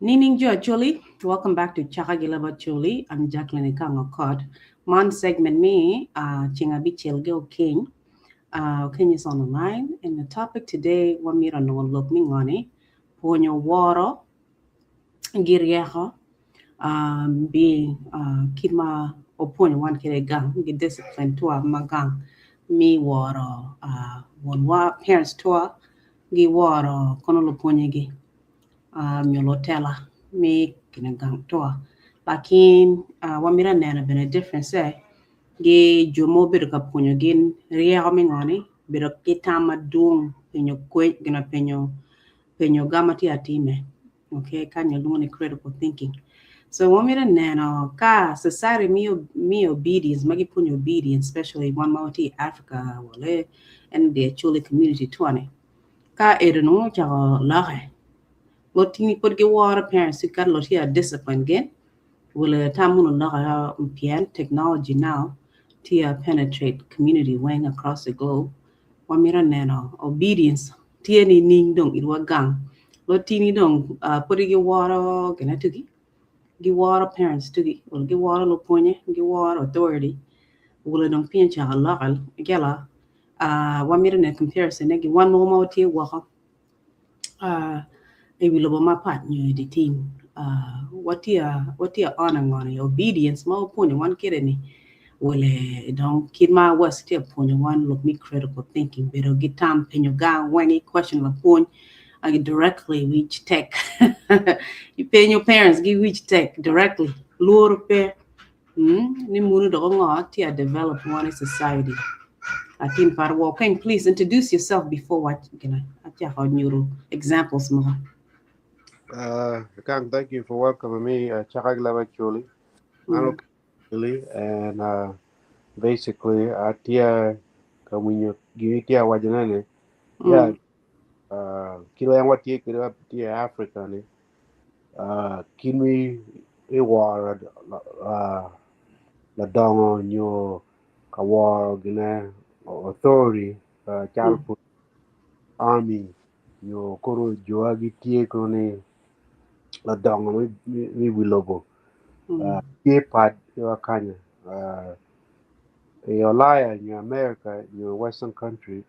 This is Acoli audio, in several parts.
Nining jo Acholi, welcome back to Caka gi Leb Acholi, I'm Jacqueline Ekang Okot. Man segment me ceng abicel ge Okeny. Okeny is on the line and the topic today wamito nongo lok me ngoni pwonyo woro gi ryeko bi kit ma opwonyo wan kwede gang gi discipline twa ma gang me woro wonwa parents twa gi woro kono lupwonye gi. nyo lutela me kine gang twa lakin wamito neno bene difference gi jo ma obedo ka pwonyo gin ryeko me ngo ni bedo ki tam madwong penyo gina penyo penyo ga ma tye atime okay kany walwongo ni critical thinking so wamito neno ka society me obedience ma gipwonyo obedience especially wan ma watye i Africa wale and the Acholi community twa ni Ka eno nongo ocako loke, lutini pud giworo parents ki ka lutino discipline gin wele tam mono loke pien technology now tye ka penetrate community weng across the globe wamito neno obedience tye nining dong itwa gang lutini dong pud giworo gine tugi giworo parents tugi wala giworo lupwonye giworo authority wele dong piny ocako loke gela Wamito neno comparison ne ki wan mogo ma watye woko i wi lobo mapat nyo i dye tim watye honor ngo ni obedience ma wapwonyo wan kwede ni wele dong kit ma Wes tye ka pwonyo wan lok me critical thinking bedo ki tam penyo gang weng i question lapwony directly wic tek ipenyo parents gi wic tek directly lworo pe Ni munu dok ongo tye a develop one i society. Atim par wo keny please introduce yourself before wa gina acako nyuto examples mogo. Kang, thank you for welcoming me. Chakag Lava Chuli. I'm okay, and basically, atia kawinyo gitia wajanane. Yeah, kilo yang watie kilo tie Africa ni. Kit ma iworo ladongo nyo ka woro gine authority calo army nyo kono jo ma gitye kono ni ladongo me wi lobo tye pat ki kanya i Ulaya nyo America nyo western country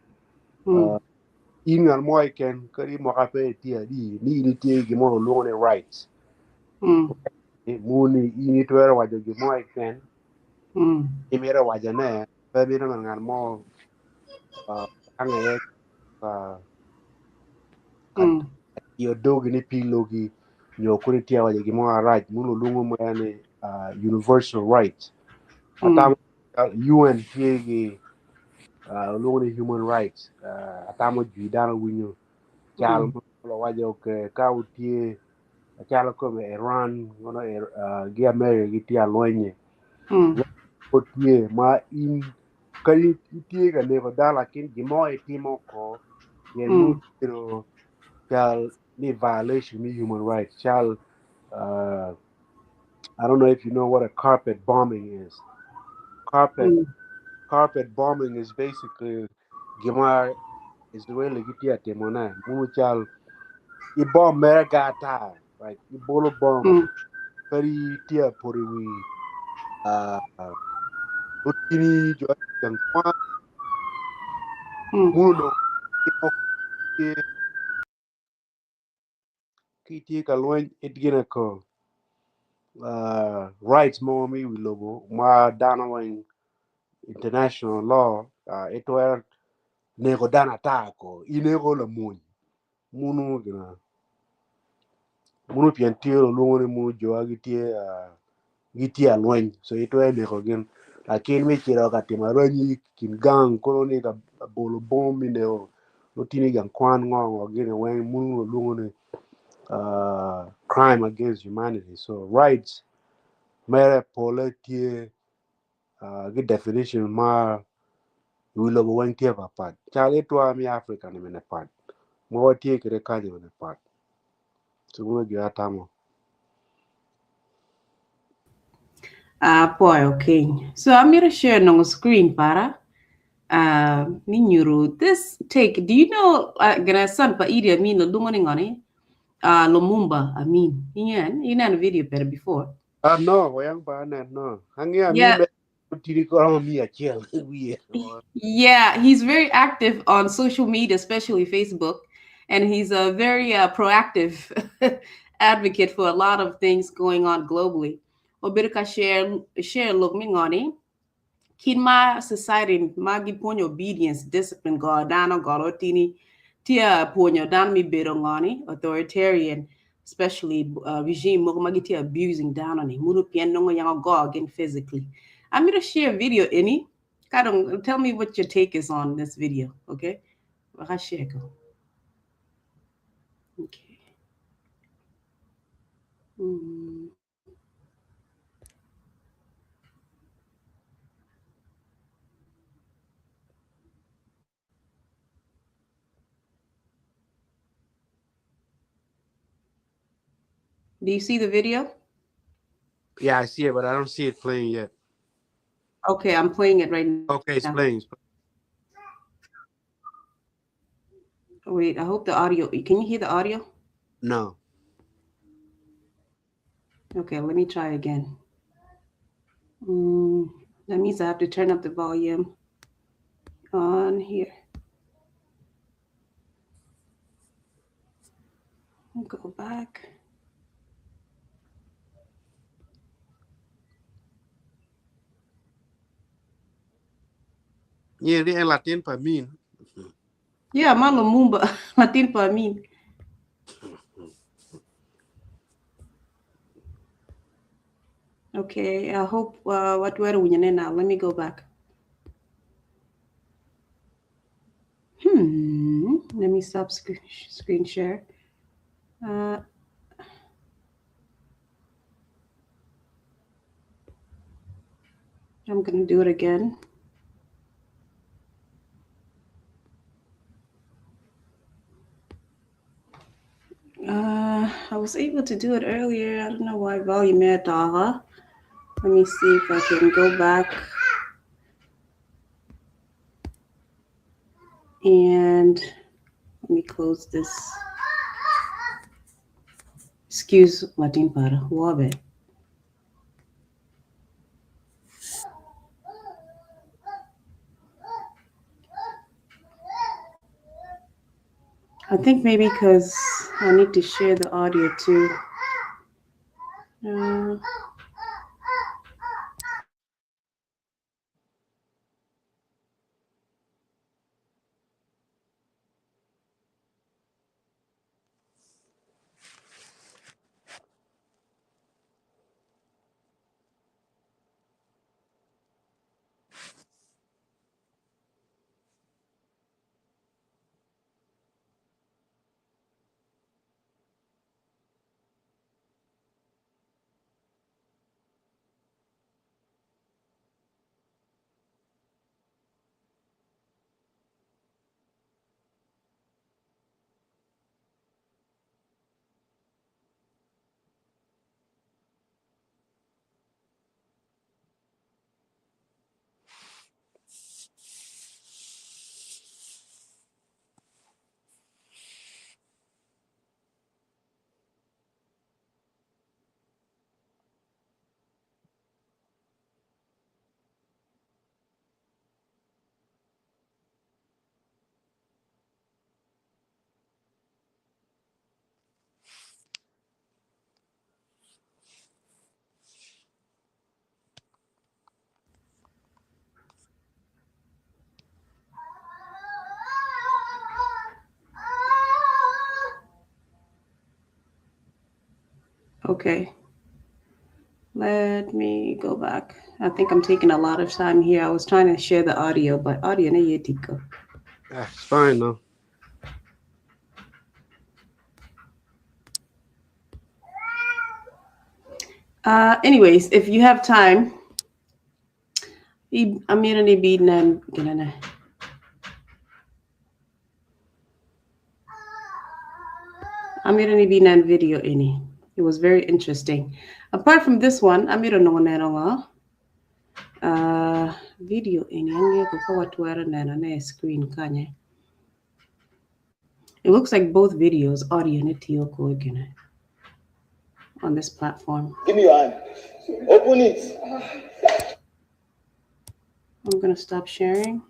In ngat mo keken kadi mwaka pe itye adi ni in itye ki gin mo lwongo ni rights. Muni in itwero waco gin mo keken imito wacone pe mito ni ngat mo ang aye ka tiyo dogi ni pilogi nyo kodi itye ka waco gin mo marac munu lwongo mere ni universal rights. Atamo UN tye ki lwongo ni human rights atamo jwi dano winyo cal mo waco ka wutye calo kome Iran ki America gitye alwenye tye ma in kadi itye ka neko dano lakin gin mo itimo ko pien nongo bedo cal ni violation me human rights cal I don't know if you know what a carpet bombing is. Carpet carpet bombing is basically gin ma Israeli gitye ka timone. Munu cal i bomb mere ga ata like ibolo bomb kadi tye ka poto i wi lutini jo gang kwan munu dong tye Ki itye ka lweny it gine ko rights mo me wi lobo ma dano weng international law itwero neko dano ata ko ineko lamony munu gina munu pien tye lwongo ni munu jo ma gitye gitye alweny so itwero neko gin lakin me cito ka timo aranyi i kin gang kono ni ka bolo bom me neko lutini i gang kwan ngo ngo gini weng munu walwongo ni crime against humanity so rights mere pole tye ki definition ma wi lobo weng tye papat cal itwa me Africa ni bene pat ma watye kwede kany bene pat so meno gin atamo. Apwoyo King. So amito share nongo screen para me nyuto this take. Do you know gina son pa Idi Amin olwongo ni ngo ni? Lumumba Amin. Ingen, ineno video pere before. Ah no, wayang pa anen no. Angi Amin Yeah. me tiri koromo miya achiel wiye. Yeah, he's very active on social media, especially Facebook, and he's a very proactive advocate for a lot of things going on globally. Obedo ka share lok mi ngoni kit ma society ma gipwonyo obedience, discipline, go dano golo tini tia pwonyo dano mi bedo ngoni authoritarian, especially regime mogo ma gitye abusing dano ni muno pien nongo yang go again physically. I'm gonna share video ini. Kadong, tell me what your take is on this video, okay? Baka share ko. Okay. Do you see the video? Yeah, I see it, but I don't see it playing yet. Okay, I'm playing it right now. Okay, it's playing. Wait, I hope the audio, can you hear the audio? No. Okay, let me try again. That means I have to turn up the volume on here. Go back. Yeah, the Latin pa min. Yeah, ma Lumumba, Latin pa min. Okay, I hope what were we now? Let me go back. Let me stop screen share. I'm going to do it again. I was able to do it earlier. I don't know why volume. Let me see if I can go back. And let me close this. Excuse Latin para. Wabe. I think maybe because I need to share the audio too. Okay, let me go back. I think I'm taking a lot of time here. I was trying to share the audio, but audio na yetiko. It's fine though. Anyways, if you have time, I'm gonna be nan video any. It was very interesting. Apart from this one, I'm gonna know video any. I'm gonna screen kanye. It looks like both videos audio ne tiyo ko gine on this platform. Give me your hand. Open it. I'm gonna stop sharing.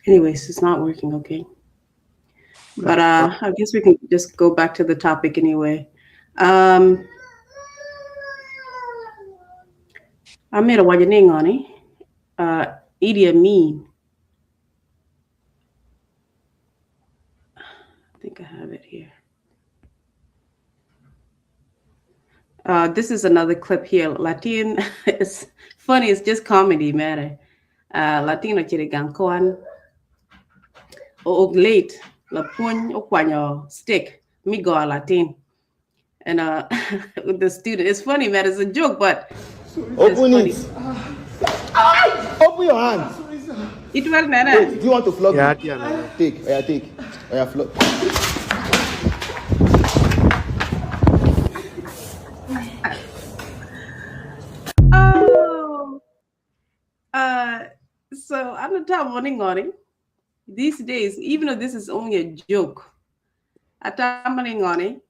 Anyways, it's not working, okay. But I guess we can just go back to the topic anyway. Amito waco ni ngoni Idi Amin. I think I have it here. This is another clip here. Latin, it's funny, it's just comedy, man. Latino chiri gang kwan o late la pwony okwanyo stick mi go Latin. And with the student, it's funny, man. It's a joke, but it's Open funny. it. Open your hand. It well, man. Wait, do you want to flog Yeah, me? yeah, man. Take. Yeah, take. Yeah, flog. Oh, so I'm the top morning morning. These days, even though this is only a joke, at morning morning,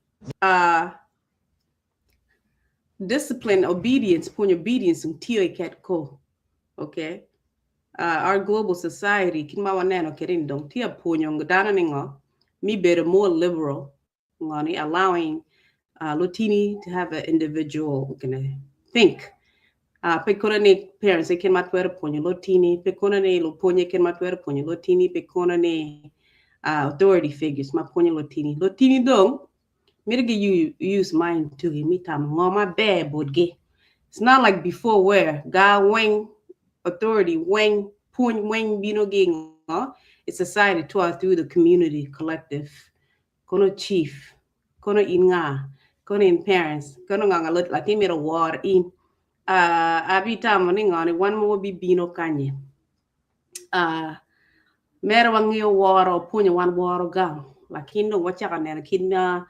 discipline, obedience, point obedience, until cat ko. Okay. Our global society, kin ma waneno kerin dong tia puonyo dano ningo, mi better more liberal, ngani allowing Lutini to have an individual gonna think. Pe kona ni parents ken matwero puonyo Lutini, pe kona ni lo puonye ken matwero puonyo Lutini, pe kona ni authority figures ma puonyo Lutini. Lutini dong, mirgi you use mind to mi tam ngoma be bodge. It's not like before where ga wing authority wing puny wing bino ging. It's society to through the community collective. Kono chief, kono inga, kono in parents, kono nganga lot latin mero war in. Abi tamo ni ngani one more bi bino kanye. Mero wangio waro punyo wan waro gang. Lakini wachaka nena kina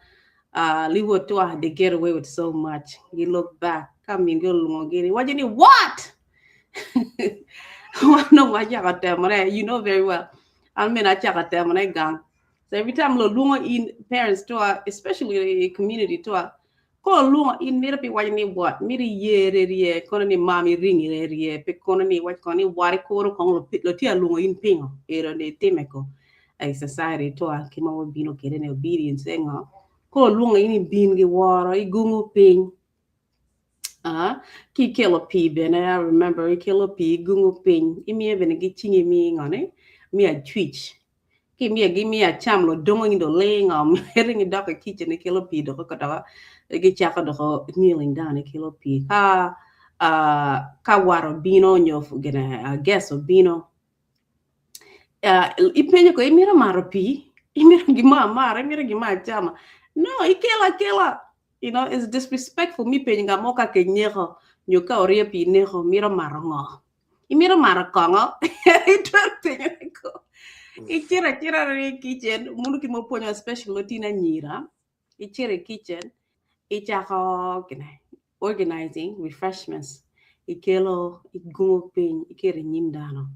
liwo toa they get away with so much. You look back, come in go lungogiri. What you need? What? No, wachaka temone. You know very well. I mean, I chaka temone gang. So every time lo lungo in parents toa, especially the community toa, ko lungo in mira pi wajni what miri ye re kono ni mami ringi re pe kono ni wat kono ni wari koro kong lo lo tia lungo in pingo ero ne timeko ai society toa kima wo bino kere ne obedience engo ko lungo in bin gi woro i gungu piny. Ki kelo pi bene, I remember i kelo pi gungu piny imiye bene gi chingi mi ngone mi a twitch ki mi gi mi a cham lo dongo in do ling om ringi dok e kitchen e kelo pi doko kata gi chako doko kneeling down e kelo pi ka ka waro bino nyo gina guest bino ipenyo ko imira maro pi imira gima mara imira gima chama no ikela kela. You know, it's disrespectful mi penyo nga moka ke nyeko nyo ka orie pi neko mira maro ngo imira maro kongo itwer penyo ko ichira chira re kitchen munu ki mo ponyo especially lotina nyira ichira kitchen ichako kine organizing refreshments ikelo igungo piny ikere nyim dano.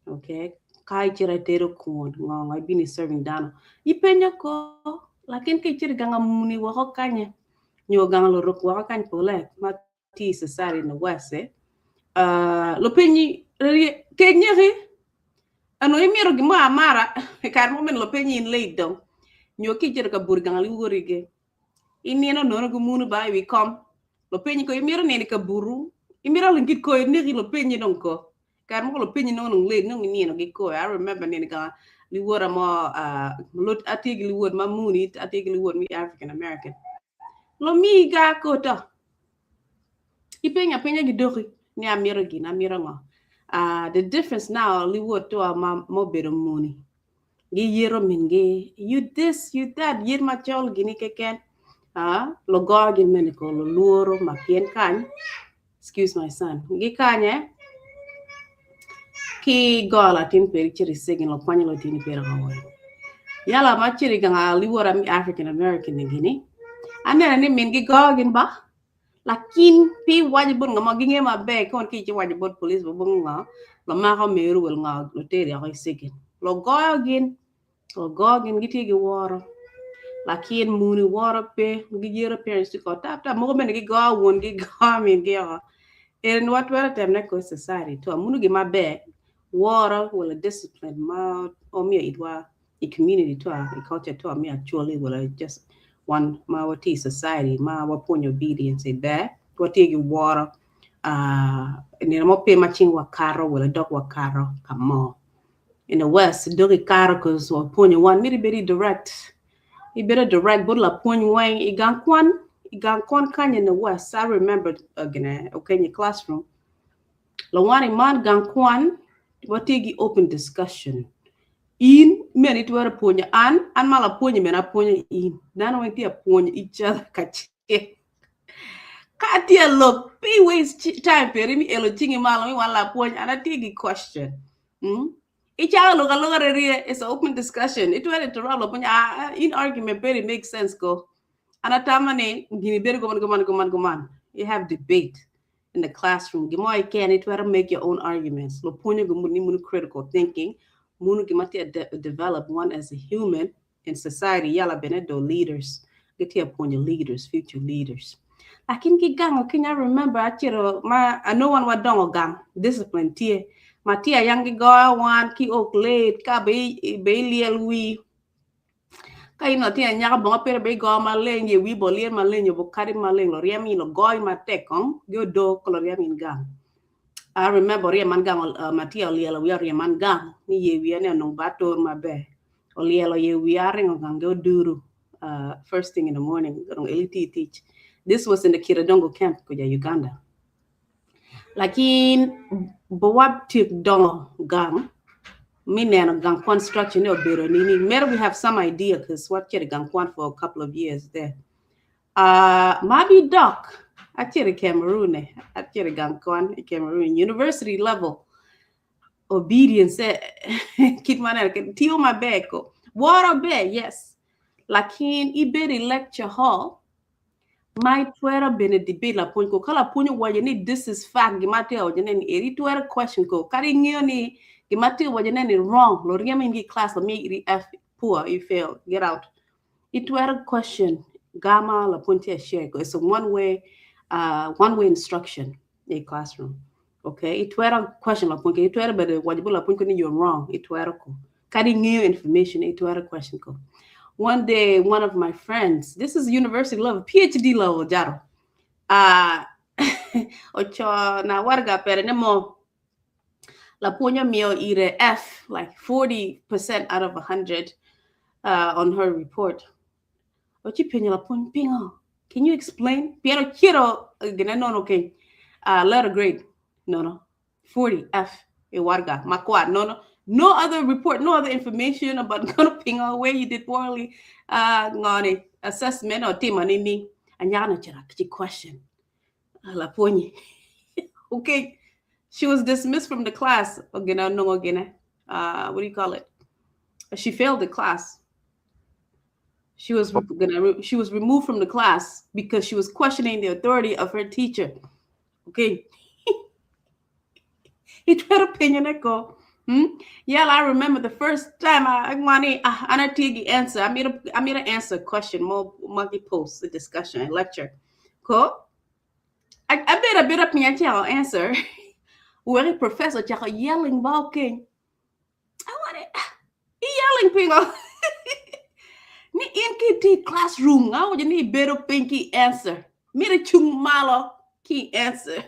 Okay, ka ichira tero kuon ngo ibini serving dano ipenyo ko lakin ke ichira ganga muni wako kanye nyo ganga lo rok wako kanye pole ma ti society in the west lo penyi ke nyeri ano imiro gimo amara kar mo men lo penyi in late dong nyo ki ichira ka bur ganga li worige ineno nono go munu ba wi kom lo penyi ko imiro neni ka buru imiro lingit ko neri lo penyi dong ko kar mo lo penyi no nong late nong ineno gi ko. I remember neni ka li wora mo lot atigi li wor ma muni atigi li wor mi African American lo mi ga ko to ipenya penya gi doki Ni amito gin, amito ngo. The difference now liwot to ma obedo muni. Gi yero min gi, you this, you that, yer macol gini keken. Lugo gin mene ko lulworo ma pien kany, excuse my son, gi kanye ki go latin peri cito i cegin lokwanyo latini peri ka weng. Yala ma cito i gang liwot ami African American ni gini, aneno ni min gi go gin ba, Lakin pe iwaco bot nga mo gingeyo maber ka ki iwaco bot police bo ngo lomako meru wel ngo luteri oko i cegin logoyo gin logo gin gitye gi woro lakin muni woro pe giyero parents ko tap tap mogo bene gigoyo won gigoyo min gi oko en watwero temne ko society to munu gima ber woro wala discipline ma omiyo itwa i community to i culture to me actually wala just one ma watye i society ma wapwonyo obedience i ber watye gi woro nino mo pe ma cing wakato wala dog wakato ka mo in the west dog ikato cause wapwonyo wan myero ibed i direct ibedo direct bot lapwony weng i gang kwan i gang kwan kany in the west I remember gine okenyo i classroom lawani man gang kwan watye gi open discussion in mene itwero pwonyo an an ma lapwonyo mene apwonyo in dano weng tye apwonyo each other kacel ka atye lok pe waste time peri mi elo cingi malo mi wan lapwony an atye gi question Icako lok aloka reriye it's an open discussion itwero interrupt lapwony ah in argument peri make sense ko an atama ni gini bedo kuman kuman kuman kuman you have debate in the classroom gin mo keken itwero make your own arguments lupwonyo gi ni munu critical thinking munu gima tye develop one as a human in society yala bene do leaders gitye pwonyo leaders future leaders lakin ki gang okinyi I remember acito ma ano wan wadongo gang discipline tye ma tye ayang gigoyo wan ki ok late ka be ilyel wi ka in latin anyaka bongo pire be igo maleng ye wi bo lyel maleng nyo bo kadi maleng loryem in logoyi matek kong gi odo ko loryem in gang I remember oryem an gang matia olyelo wiya oryem an gang ni ye wiya ni onongo ba atur maber olyelo ye wiya aringo gang gi oduru first thing in the morning dong eli ti tic this was in the Kiradongo camp kuja Uganda lakin bowab tik dongo gang mi neno gang kwan structure ni obedo ni ni mere we have some idea cause wacito gang kwan for a couple of years there ma bi dok acito i Cameroon acito i gang kwan i Cameroon university level obedience kit ma aneno tiyo maber ko woro ber yes lakin ibedo i lecture hall ma itwero bene debate lapwony ko ka lapwony owaco ni this is fact gima tye waco ne ni eri itwero question ko kadi ingeyo ni gima tye waco ne ni wrong loryemo in ki i class lamiyi iri F poor you fail get out itwero question gama lapwony tye share ko it's a one way instruction i classroom okay itwero question lapwony ko itwero bene waco bot lapwony ko ni you're wrong itwero ko kadi ingeyo information itwero question ko one day one of my friends this is university level PhD level jaro oco na warga pere ne mo lapwony omiyo ire F like 40% out of 100 on her report oci penyo lapwony pingo can you explain pien ocito gine nono keny letter grade nono 40 F i warga makwar nono no other report no other information about ngono pingo where you did poorly ngoni assessment otimo nini anyaka no ocito ci question lapwonyi okay she was dismissed from the class gine onongo gine what do you call it she failed the class she was removed from the class because she was questioning the authority of her teacher okay itwero penyo ne ko Yeah, I remember the first time I want to answer. I made an answer question more monkey post a discussion a lecture. Ko I bet a bit of me answer. Where professor chako yelling ba okay. I want it. He yelling pingo. Ni in ki ti classroom nga wo ni bedo piny ki answer. Mira chung malo ki answer.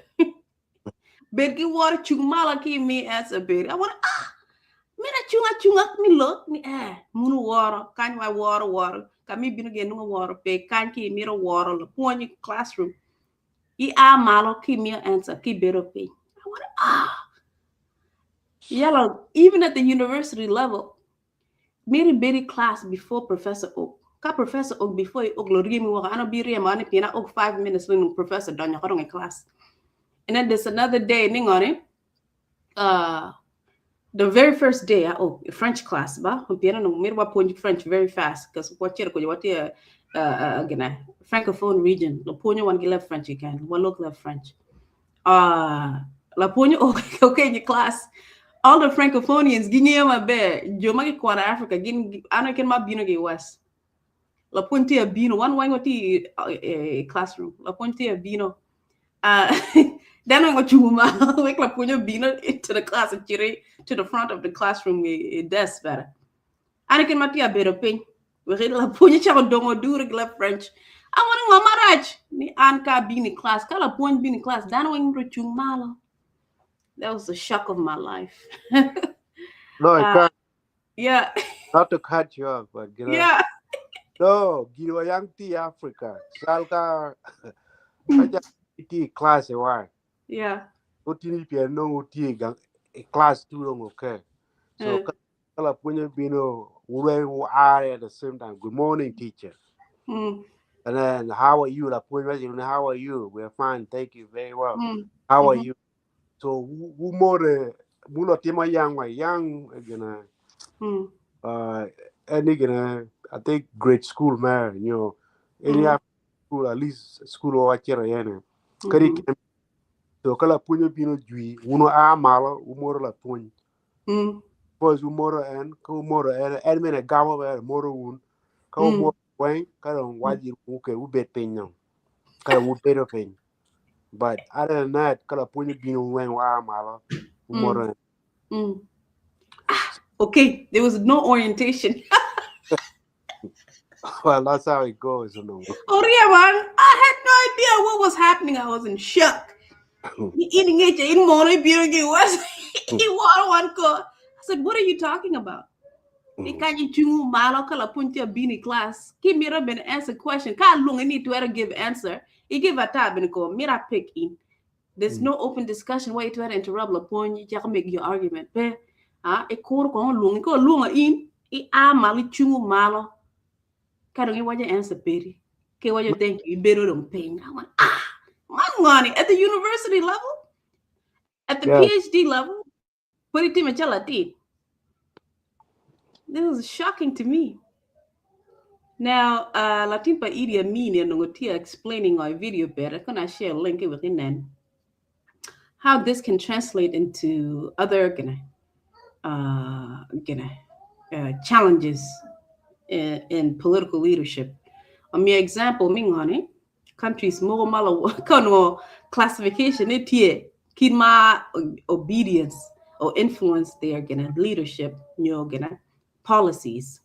Bed ki woro chung malo ki mi answer bed. I want mira chunga chunga mi lo ni munu woro kany wa woro woro ka mi bino gen nungo woro pe kany ki miro woro la pwony classroom. I a malo ki miyo answer ki bedo piny. I went, ah. Yellow, even at the university level, Mary Berry class before Professor Oak. Ka Professor Oak before i Oak lo ryemi woko, an obi ryemo an pien a Oak 5 minutes when Professor donyo ko dong i class. And then there's another day ningoni, the very first day I oh French class ba pien no mir wa puonj French very fast because wa chero ko wa tie gina francophone region lo puonyo wan gi leb French again wa lok leb French la puonyo okay in class all the francophonians ging'eyo maber joma gikwano Africa gin ano ken ma bino gi west la puonj tie bino wan weng wati e classroom la puonj tie bino then I go ma wek la puonyo bino into the class chiri to the front of the classroom i desk better ana ken ma tia bedo piny wek la puonyo chako dongo duro gi la French awani ngo marach ni an ka bini class ka la puonj bini class dano weng biro chung malo. That was the shock of my life. No, I can't. Not to cut you off, but you know. No, gino yang ti Africa. Salka aja ti class e wa. Otini pia no ti gang e class tu long okay. So kala puonyo bino ure are at the same time. "Good morning, teacher." And then, "How are you?" La puonyo, "How are you?" "We're fine, thank you very well. How are you?" So wu more mulo timo yang wa yang gonna any gonna I think grade school man, any school, at least school o achero yene. Kari so kala puonyo bino jwi uno a malo umoro la puony. Because umoro en ka umoro en en mene gamo ber moro un ka umoro weng ka dong waji uke ubet piny no ka ubedo piny. But other than that, kala puonyo bino weng wa malo umoro en. Ah, okay, there was no orientation. Well, that's how it goes. Oh yeah, man. I had no idea what was happening. I was in shock. In in mono was he one ko. I said, "What are you talking about?" Ikanyi chungu malo kala punti bini class. Ki mira ben answer question. Ka lunga need to give answer. I give a tab and ko mira pick in. There's no open discussion where you to interrupt la point you make your argument. Pe ah e kor ko lunga ko lunga in i a malo chungu malo. Ka dong iwacho answer peri. Ke wacho thank you ibedo dong piny. I went, ah, mangani at the university level, at the PhD level, put it in latin. This was shocking to me. Now, Latin pa Idi Amin nongo tia explaining our video better. Can I share a link within then? How this can translate into other gonna, gonna, challenges in political leadership. A mere example, mingani, countries mo malo kono classification it here kima obedience or influence their gonna leadership nyo gonna policies.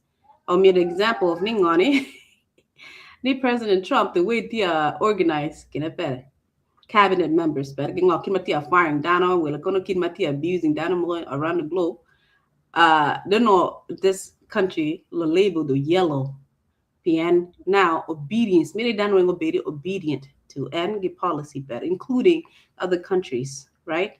A mere example of ningani ni President Trump, the way they are organized gonna better cabinet members but gingo kimati are firing down wala kono kimati abusing down around the globe. Don't know this country labeled the yellow PN now obedience many done when obey obedient to and get policy better, including other countries, right?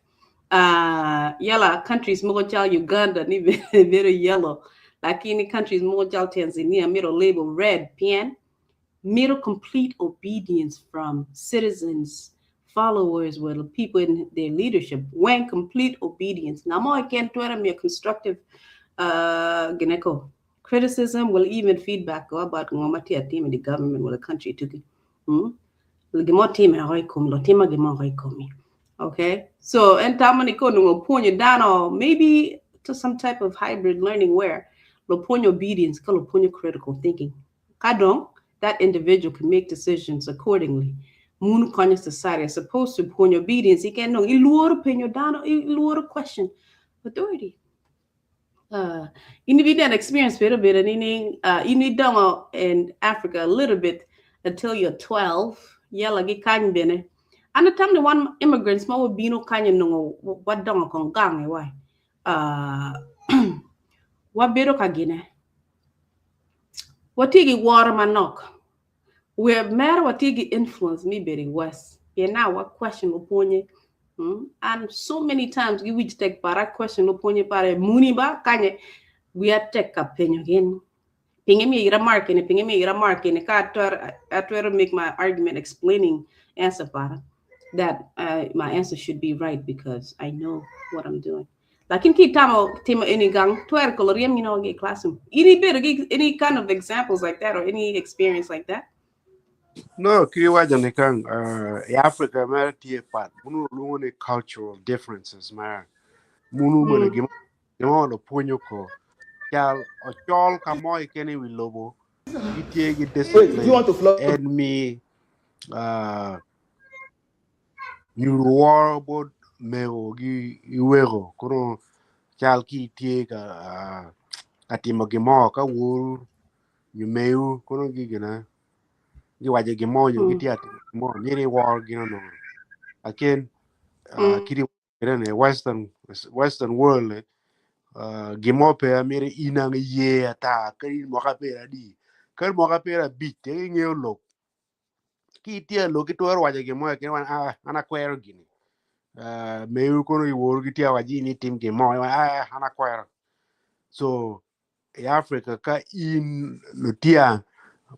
Yala countries mo Uganda ni very yellow, lakini countries mo Tanzania middle label red PN middle complete obedience from citizens, followers, with people in their leadership when complete obedience now more again to me constructive gineko criticism will even feedback go about ngoma tia team in the government or the country to Gimo team e komi lo tima gimo hoi komi. Okay, so en tamani ko nungo puonyo dano maybe to some type of hybrid learning where lo puonyo obedience ko lo puonyo critical thinking. Kadong that individual can make decisions accordingly. Mun konyo society as opposed to puonyo obedience. He can know iluoro penyo dano iluoro question authority. You need that experience a little bit, and you need dongo in Africa a little bit until you're 12. Yala gi kany bene. And the time the one immigrants ma bino kany nongo what dongo kong gang why. Wa bedo ka gine. Watigi water manok. Where matter watigi influence me beri west. Yeah, now what question uponye And so many times gi wic tek para question lupwonye pare muni ba kanye wiya tek ka penyo gin pinge mi ira mark ni pinge mi ira mark ni ka atwero atwero make my argument explaining answer para that my answer should be right because I know what I'm doing. Lakin ki tamo timo any gang twer kolorium you know ge classroom. Any bit any kind of examples like that or any experience like that? No, ki wacho ni kang i Africa mere tye pat munu luongo ni cultural differences mere munu mene gima gima lo pwonyo ko cal ocol ka mo keken i wi lobo gitye gi Wait, do you discipline want to flog en mi nyuto woro bot mego gi iweko kono cal ki itye ka ka timo gin mo ka woru nyo mewu kono gi gina giwaco gin mo nyo gitye ka timo gin mo myero iwor gin onongo lakin kit ni western world gin mo pe myero in ang iye ata kadi in mwaka 70 kadi mwaka 50 tek ingeyo lok ki itye lok itwero waco gin mo keken wan an akwero gini mewu kono iworu gitye ka waco in itim gin mo an akwero so i Africa ka in lutia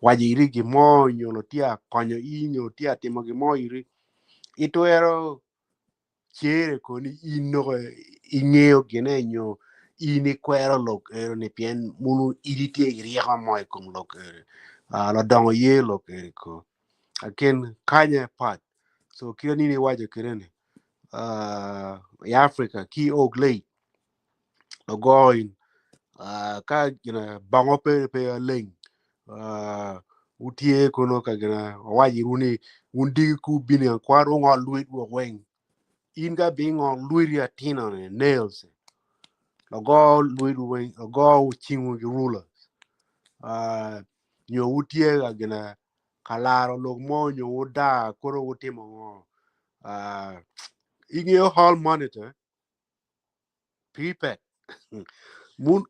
waco iri gin mo nyo lutia konyo in nyo lutia timo gin mo iri itwero cere koni in noko ingeyo gine nyo in ikwero lok ero ni pien munu in itye ki ryeko mo i kom lok eri ladongo ye lok eri ko akin kanye pat so kit nini iwaco kede ni i Africa ki og late ogo in ka gina bongo pe pe aleng utye kono ka gina owaco iru ni wun diki ku bini akwar ungol lwet wok weng in ka bi ngol lweti atino ni nails ogo lwet weng ogo cingwu ki rulers nyo wutye ka gina ka laro lok mo nyo wudaa koro wutimo ngo ingeyo hall monitor prefect mun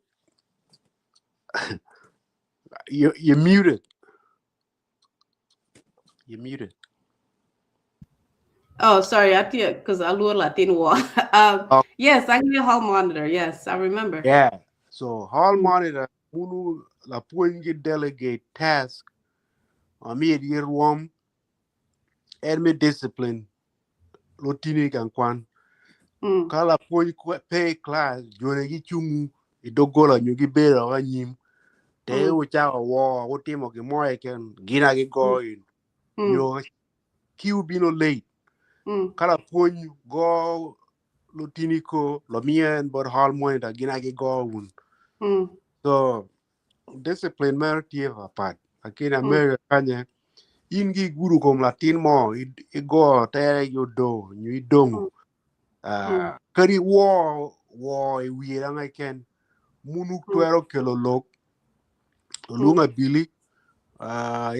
you muted you muted. Oh, sorry, I think because I lure Latin war. Oh. Yes, I hear hall monitor. Yes, I remember. Yeah. So hall monitor munu la pwony delegate task ami rwom en me discipline lotini kan kwan ka la pwony pe class jone gi chungu i doggola nyo gibedo anyim te wucako wo wutimo gin mo keken gina gigo in nyo ki ubino late ka la pwony go lotini ko lomiyo en bot hall monitor gina gigo wun so discipline mere tye papat lakini America kanye in gi igudo kom latin mo igo tere gi odo nyo idongo kadi wo wo i wiye dang keken munu twero kelo lok olwongo abili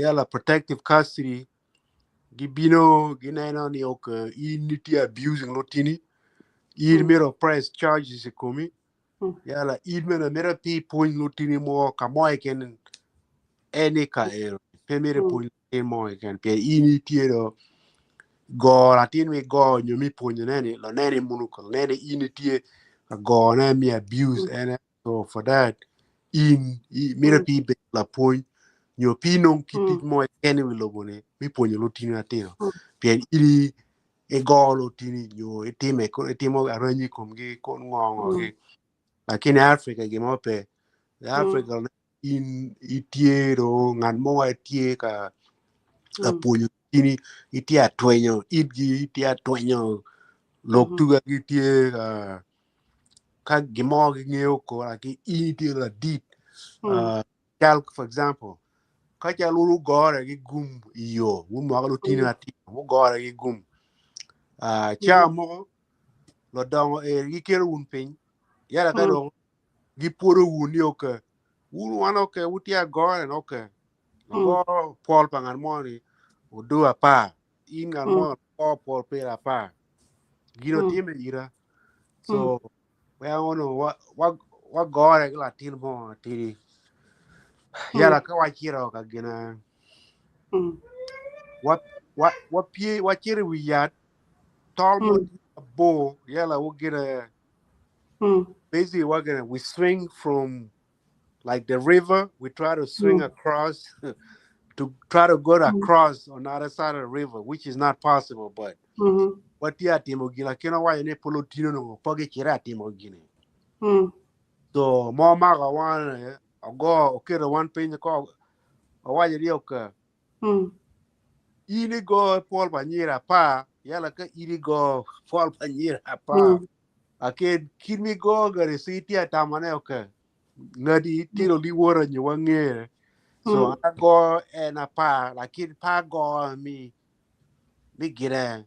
yala protective custody gibino gineno ni ok in itye abusing lotini in myero press charges i komi yala in bene myero pi pwony lotini mo ka mo keken eni ka ero pe myero ipwony latin mo keken pien in itye do go latin mi go nyo mi pwonyo neni lo neni munu ko neni in itye ka go ne mi abuse ene so for that in myero pi bed lapwony nyo pi nong kit tic mo keken i wi lobo ni mi pwonyo lutini atino pien in igo lutini nyo itime itimo aranyi i komgi kon ngo ngo gi lakini Africa gin mo pe Africa in itye do ngat mo tye ka pwonyo lutini itye atwenyo itgi itye atwenyo lok tuga gitye ka gin mo gingeyo kora ki in itye ladit cal for example ka cal wun ugore ki gum i yo wun mwaka lutini atino wugore ki gum ca mogo lodongo eri giketo wun piny yala ka dong gipwodo wun ni ok wun wan ok wutye agore ni ok lago pol pa ngat mo ni odo 10 in ngat mo go pol 10 gin otime ira so we ono wa gore ki latin mo tidi yala ka wacito ka gina wa pye wacito i wi yat tol mo tye. Bo yala we get a basically we're gonna we swing from like the river, we try to swing across to try to go across on the other side of the river, which is not possible. But what ya timo gila kino wa ne polo tino no pogi kira timo gini. So mo maga wan go okay the one pin ko wa yeri ok ini go pol pa pa yala ka ini go pol pa nyira pa ake kimi go gare siti atamane ok ngadi tiro liwora nyo wangere. So I go and a pa like pa go me me get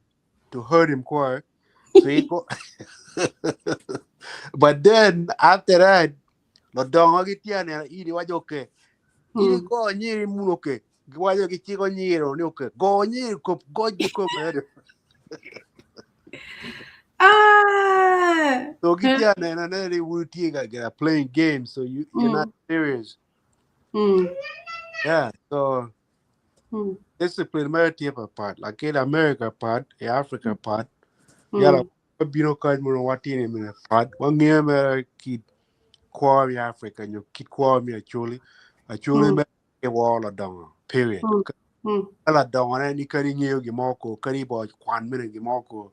to hurt him quite. So he go but then after that lo dongo gi tiane iri wajo ke iri go nyiri muno ke wajo gi chiko nyiro ni okay go nyiri ko go ko Ah. So gi tiane na na ri wuti ga get playing games, so you're not serious. Yeah, so discipline mere part like in America part, in Africa part. Yala bino ka mo watine mene part. Wangi mere kit kwa mi Africa nyo kit kwa mi acholi. Acholi me ke wala dongo. Period. Kala dongo na ni kari ng'eyo gimoko, kari bo kwan mene gimoko.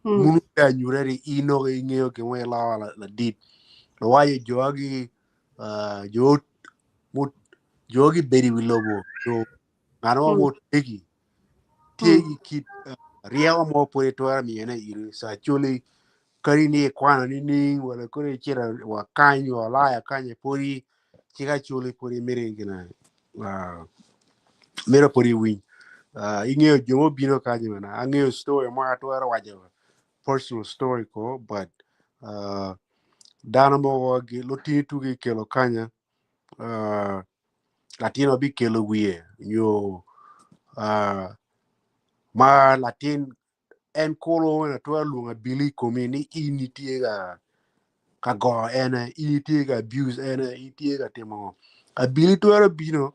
Munu ya nyureri ino ge ng'eyo gimo la la dit. Lo waye jogi jo mut jogi beri wilobo. Jo ngano mo tegi. Tegi kit rieko mo pore twero miyene iri. So acholi kari ni kwana ni ning wala kore chira wa kanyo wala ya kanye pori chika chuli pori mere gina mere pori win ing'eyo jomo bino kanyo mana ang'eyo story mo atwero wacho personal story ko, but dano mo gi lotini tugi kelo kanya latino bi kelo wiye nyo ma latin en kolo na twero luongo abili komi ni in itie ka go ene in itie ka abuse ene itie ka timo ngo abili twero bino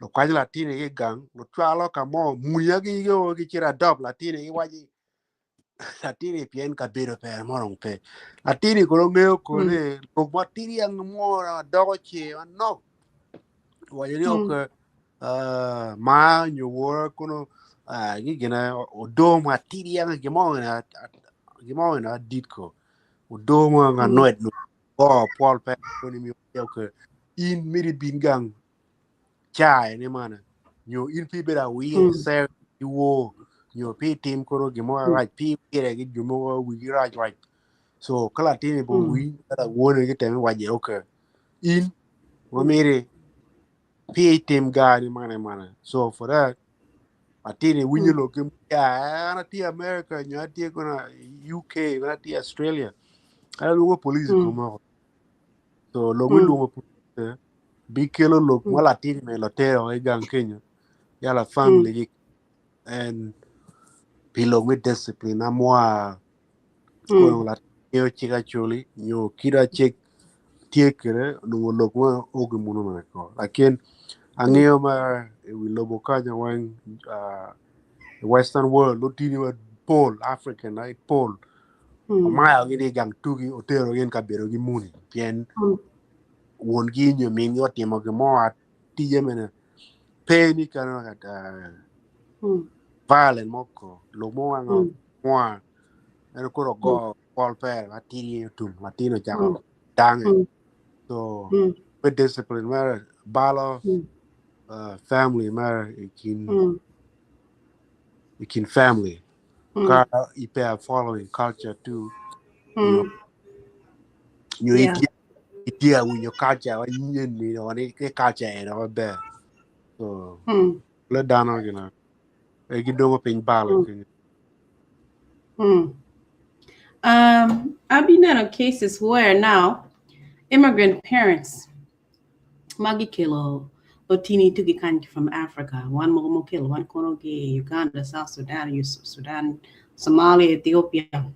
lo kwanyo latini ki gang lo cwalo ka mo munya gi yo gi cira dop latini gi waji latini pien ka bedo per morong pe latini koro ng'eyo kone lok ma tiri ang mo doko che manok wajo ni ok ma nyo wora kono gi gina odo ma tiri ang gimo na gimo na dit ko odo ma nga noet no go pol pe ni mi ok in miri bin gang chai ni mana nyo in pi bera wi ser wo nyo pi tim koro gimo right pi kire gi jumo wi gi right right so kala tini bo wi kala wone gi temi waje ok in wo miri pi tim ga ni mana mana so for that atini winyo lo ke ya ana ti America nyo ati kona UK na ti Australia ala lugo police ko mo so lo wi lugo police bi kelo lo mo latini me lo tero e gang Kenya yala family gi and pi lo with discipline amwa ko la yo chika chuli nyo kira chek tie kere no lo ko o ge muno na ko lakin ang'eyo ma wi lobo kanyo wan western world lotini wa pol African right pol maya gi ni gang tugi otero gen ka bedo gi muni pien wuon gi nyo min gi otimo gimo tije mene pe ni kano kata violent moko lo mo wang mo en koro go pol per atiri tum latino chako dange so with discipline mar balo family mar ikin family ka ipe following culture too you itia winyo culture wa nyen ni no ni ke culture eno maber so le dano gina e gidongo piny balo I've been in cases where now immigrant parents magi kelo lotini tugi kan from Africa, one mo kelo one kono gi Uganda, South Sudan, Sudan, Somalia, Ethiopia.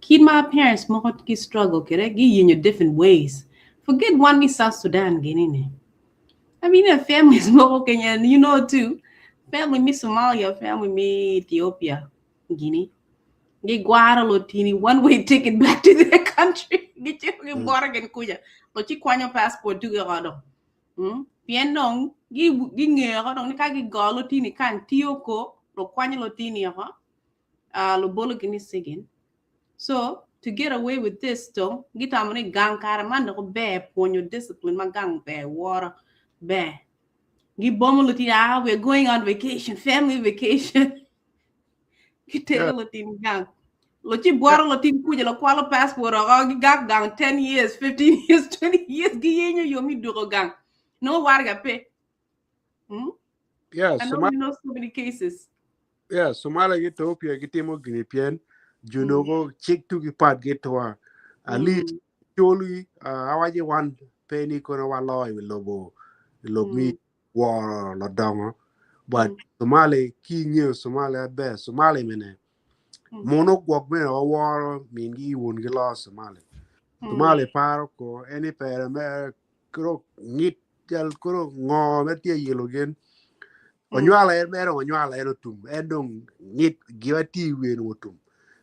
Kid my parents mo ki struggle kere gi in your different ways. Forget one me South Sudan genine. I mean, the families mo Kenya, you know too. Family me Somalia, family me Ethiopia, Guinea. Gigwaro lotini one way ticket back to their country. Gicito gibworo gin kuca. Lo ci kwanyo passport duge oko dong. Pien dong gingeyo oko dong ni ka gigo lotini kan tiyo ko, lo kwanyo lotini oko, lobolo gin i cigin. So to get away with this dong gitamo ni gang kare man dok ber pwonyo discipline ma gang ber woro ber. Gibomo lotini, we're going on vacation, family vacation. Gitero lotini gang. Lo ci bworo lotin kuca lo kwalo passport oko gigak gang 10 years, 15 years, 20 years giyenyo yo mi duko gang. No warga pe. Yeah, I know Somali, we know so many cases. Yeah, Somalia gi Ethiopia gitimo gini pien junogo chik tugi pat gitwa. At least choli awaji wan pe ni kono waloyo i lobo lob mi woro lodongo. But Somali ki ng'eyo Somalia ber Somali mene mono gwok mene waworo min gi wun gi lo Somali. Somali paro ko eni pere me koro ng'it jal koro ngo me tye yelo gen onywalo en mere onywalo en otum en dong ng'it giwa ti wen otum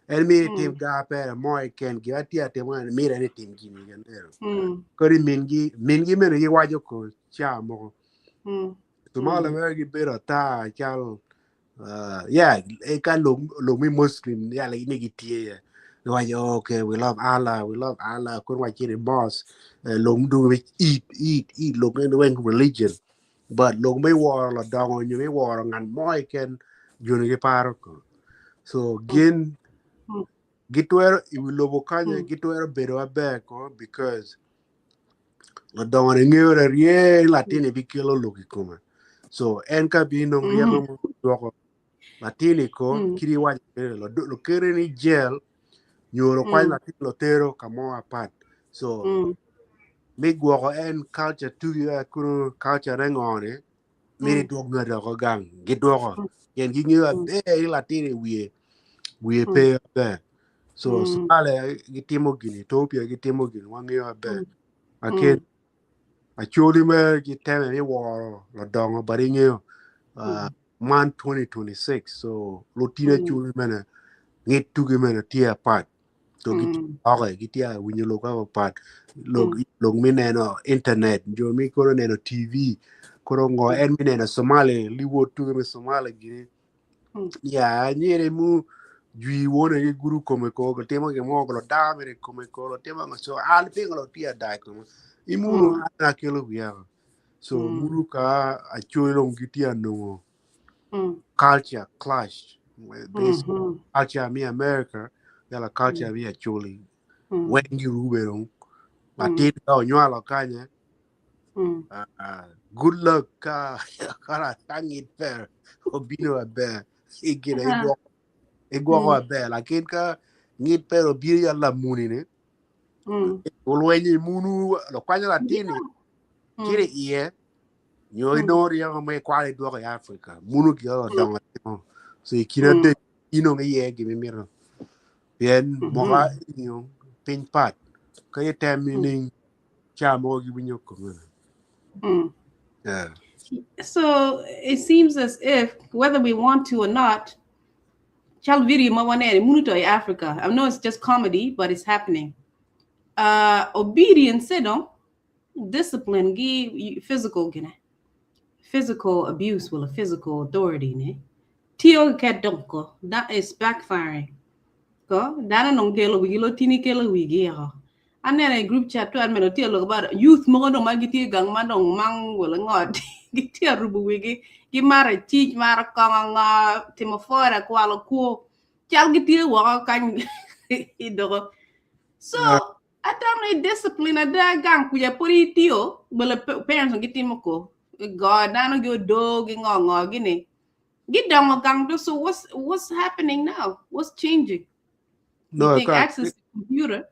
en mi tim ga pere mo ken giwa ti atimo en mire ni tim gini gen ero kori min gi mene gi wajo ko cha moko Somali mere gi bedo ata chal yeah e ka lo lo mi Muslim yeah like ni gi tie yeah wajo, "Okay, we love Allah, we love Allah." Koro wachiri boss lo mdu eat eat eat lo ngen wen religion but lo mi woro lo dongo nyo mi woro ngan mo ken joni gi paro ko so gin gitwero i wi lobo kanya gitwero bedo maber ko because lo dongo ni ng'eyo re rie latini bikelo lok i kome so en ka bi nong ryemo mo dwoko latini ko kiri waco kede lo lo kere ni jail nyo lo kwany latin lo tero ka mo apat so mi gwoko en culture tugi kuro culture re ngone mi dwok ngado ko gang gidwoko en ging'eyo aber ni latin i wiye wiye pe aber so Somalia gitimo gini, Ethiopia gitimo gini, wang'eyo aber akin acholi me giteme mi woro lodongo but ing'eyo man 2026 so lutino acholi mene ng'it tugi mene tye apat so gitye oke gitye winyo lok apat lok lok mi neno internet jo mi koro neno TV koro ngo en mi neno Somali liwot tugi me Somali gini ya nyere mu jwi wone gi guru kome ko go timo gi mo go da mere kome ko lo timo ngo so al pingo lo tia dai ko imunu ana kelo wiya so munu ka acholi long gitia nongo culture clash based culture mi America yala culture mi acholi wengi rubero latin ka onywalo kanya good luck ka kara tangit per obino aber igina igwoko igwoko aber lakin ka ngit per obiro ya lamuni ne ulwenyi munu lo kwanyo latini kiri iye nyo inor ya me kwale dwoko i Africa munu gi o dongo timo so ikina de ino ngi ye gi miro pien moka inyo piny pat ka item ni cha mo gi winyo ko yeah. So it seems as if whether we want to or not, child video ma wane munu to i Africa. I know it's just comedy, but it's happening. Obedience, no, discipline, gi physical gine. Physical abuse will a physical authority ne. Tio ket donko, that is backfiring. Ko dana nong kelo wigi lo tini kelo wigi ho. Aneno i group chat to an meno tye lok about youth mogo dong ma gitye gang ma dong mang wala ngot gitye arubo wigi gimaro acic maro kongo ngo timo fora kwalo kwo cal gitye woko kany i doko so atamo ni discipline ada gang kuca pud itio bene parents gitimo ko go dano gi odo gi ngo ngo gini gidongo gang do so what's happening now, what's changing? No, You think ka- access to computer?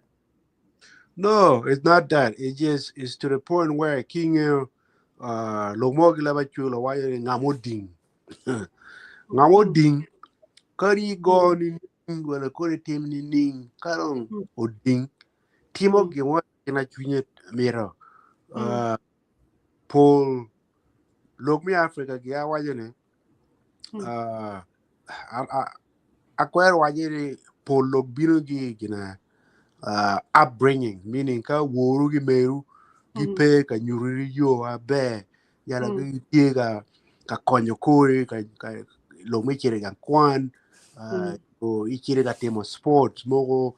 No, it's not that. It just is to the point where king lo mo gi laba chulo wa ye ngamo ding. Ngamo ding. Kari go ni ning wala kori tim ni ning karong oding. Timo gi mo na chunye miro. Paul lok mi Africa gi awajo ni akwero wajo ni Pol lok bino gi gina upbringing, meaning ka woru gi meru gipe ka nyuti yo aber, yala gitye ka konyo kori ka lok me cito i gang kwan, o icito ka timo sports mogo,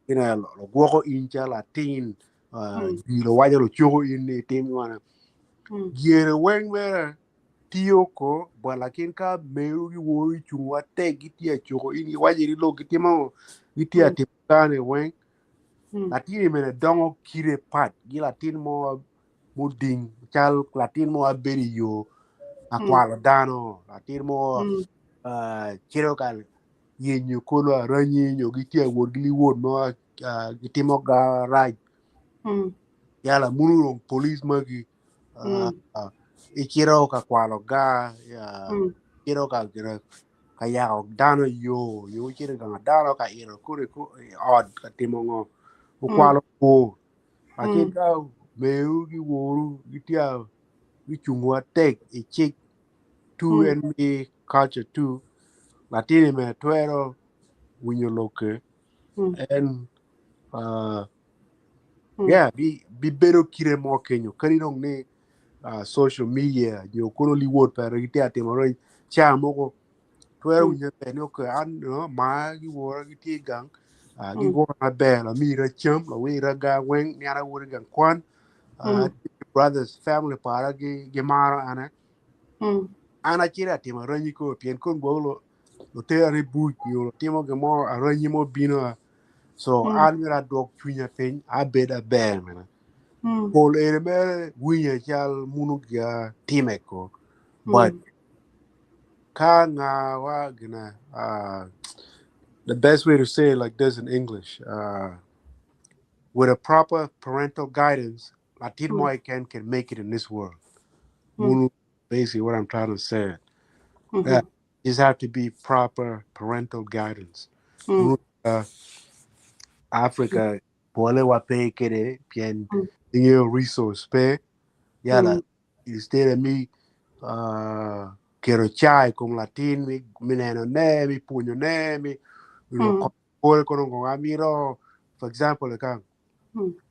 gina lugwoko in calo latin, jwi luwaco lucuko in ni itim wana. Dyere weng mere tiyo ko but lakin ka meru gi woru icung matek gitye acuko in giwaco ni lok gitimo gitye atimo kane weng, latin mene dongo kite pat gi latin mo muding cal latin mo abedo i yo akwalo dano, latin mo cito ka yenyo kolo aranyi nyo gitye awot gi liwot mo gitimo ga rac, yala munu dong police magi, icito ka kwalo ga, icito ka gina ka yako dano i yo, nyo icito i gang dano ka ito kore i ot ka timo ngo, okwalo kwo. Lakin ka meru gi woru gitye gicungo matek i cik two en mi culture two, latin bene twero winyo lokke en yeah, bibedo kite mo kenyo kadi dong ni social media nyo kono liwot pere gitye atimo reny ca mogo twero winyo ber ni okay an maa gi wora gitye gang, gigwoko maber, lamira cam, lawira ga weng ni an awoto i gang kwan, brothers family para gimaro ane an acito atimo aranyi ko pien kon gwoko lutera ni buc nyo lutimo gin mo aranyi mo bino, so an myero adwok cwinya piny abed aber mene. Pol ene mere winyo cal munu gia time ko, but ka nga wa gina, the best way to say it like this in English, with a proper parental guidance, latin mo can make it in this world. Munu basically what I'm trying to say. Yeah, just have to be proper parental guidance. Munu, Africa pole wa pe kede pien ingeyo resource pe, yala instead of me keto caa i kom latin mi neno ne mi pwonyo ne mi kore kono ngo amito, for example, ka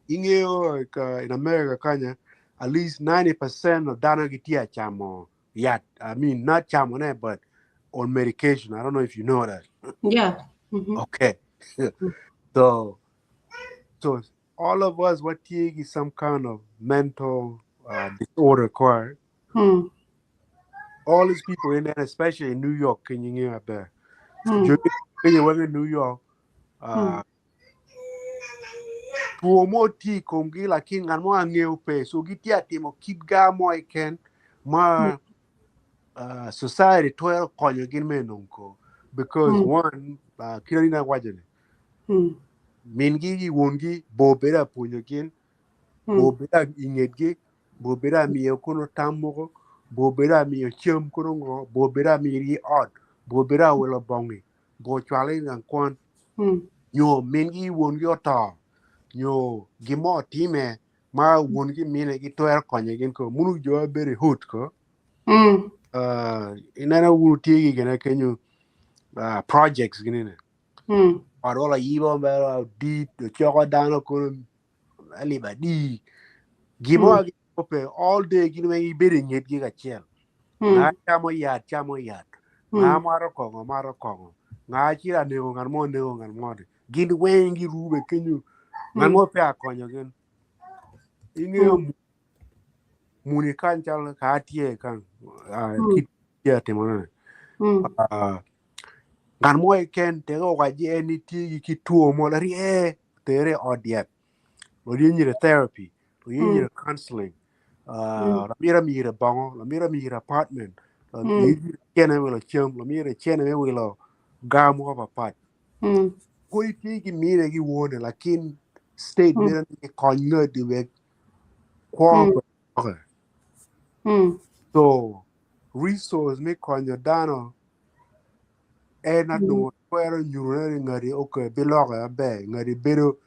ingeyo like, in America kanya at least 90% of dano gitye acamo yat, I mean not camo ne but on medication. I don't know if you know that. Yeah. Okay. So all of us watye gi some kind of mental disorder kwar. All these people in there, especially in New York, can you hear there? You work in New York, two mo tye i komgi lakin ngat mo angeo pe, so gitye atimo kit ga mo keken ma society twero konyo gin me nongo because one, kit ma awaco ni min-gi ki won-gi bo bedo apwonyo gin, bo bedo i ngetgi, bo bedo amiyo kono tam mogo, bo bedo amiyo cam kono ngo, bo bedo amiyogi ot, bo bedo awilo bongi, bo cwalo i gang kwan, nyo min-gi ki won-gi oto, nyo gin mo otime ma won-gi mine gitwero konyo gin ko munu jo ma bedo i hood ko, ineno wunu tye ki gine kenyo, projects gini ni ot woko ayibo mere dit ocoko dano kono alip adi gin mo pe all day gin weng ibedo i ngetgi kacel, nga camo yat camo yat, nga mato kongo mato kongo, nga cito aneko ngat mo neko ngat mo, gin weng girube kenyo, ngat mo pe akonyo gin. Ingeyo muni kany cal ka atye kany kit tye atimone, ngat mo keken teke owaci en ni tye ki two mo larye tere i ot yat, oyenyo therapy, oyenyo counseling, lamiro amiro bongo, lamiro amiro apartment, cene me wilo cam, lamiro cene me wilo gar mogo papat. Kodi tye ki mine ki wone lakin state mito ni kony ngati wek kwo okay. So resource me konyo dano en adongo twero nyuto ni ngati okay biloke maber, ngati bedo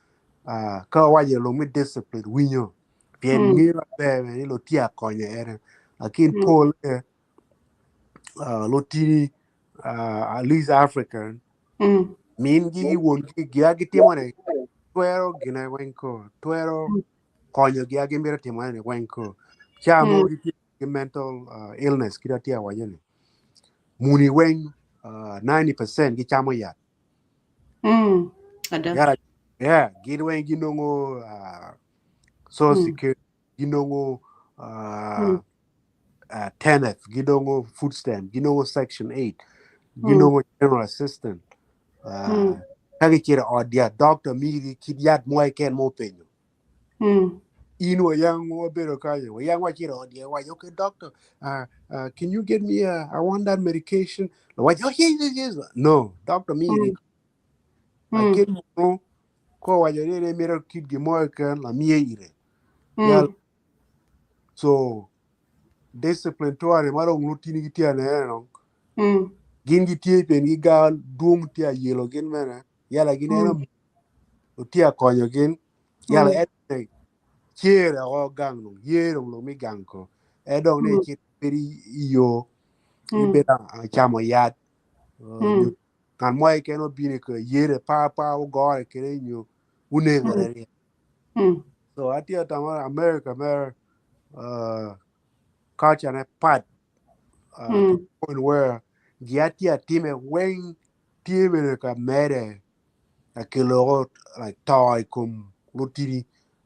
ka wawaco lok me discipline winyo pien ngeyo maber ni lutye akonyo ene, lakin pole lutini, at least African. Min gi won gi gia gitimo ne twero gine weng ko twero konyo gia gimito timo ne weng ko cha mo gitye ki mental illness kit atye awaco ni muni weng 90% gichamo yat. Ada. Yeah, gin weng ginongo social security, ginongo TANF, ginongo food stamp, ginongo Section 8, ginongo general assistant. Ka gicito i ot yat, doctor migi kit yat mo keken ma openyo. In wayang wabedo kanyo, wayang wacito i ot yat, waco, "Okay, doctor, can you get me, I want that medication." Waco, "Oh, yes." No, doctor migi. Lakini munu ko waco ni en mito kit gin mo keken lamiye ire. So discipline tware ma dong lutini gitye anena dong gin gitye pien giga dwong tye ayelo gin bene yala gineno otye akonyo gin yala en cere oko gang dong ye dong lok mi gang ko en dong ne cit bedo i yo ibedo acamo yat nyo ngat mo keken obino ka yere pa pa ogore kede nyo unegere. So atye atamo America mere culture ne pat to the point where gi atye atime weng tye bene ka mere akelo like to i kom lutini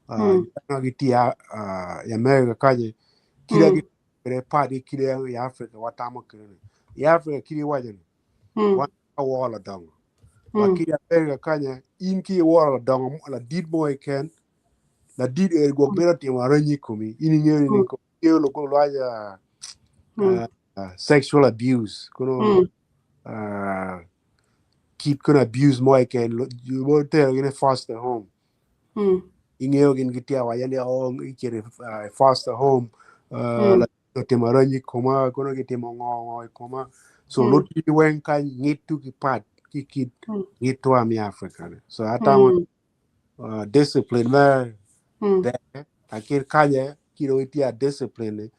dano gitye i America kany kite gitye pat ki kite i Africa watamo kede ni i Africa kite iwaco ni wan waworo ladongo ma ki i America kany in ki iworo ladongo ladit mo keken ladit eni gwok bedo timo aranyi i komi in ingeyo ni ingeyo lwaco sexual abuse kono kit kono abuse mo keken mo tero gin i foster home ingeyo gin gitye awaca ni oh icito i foster home otimo aranyi i koma kono gitimo ngo ngo i koma so lutini weng kany ngito ki pat ki kit ngitwa me Africa ni so atamo discipline mere ber lakini kanye kit itye a discipline ni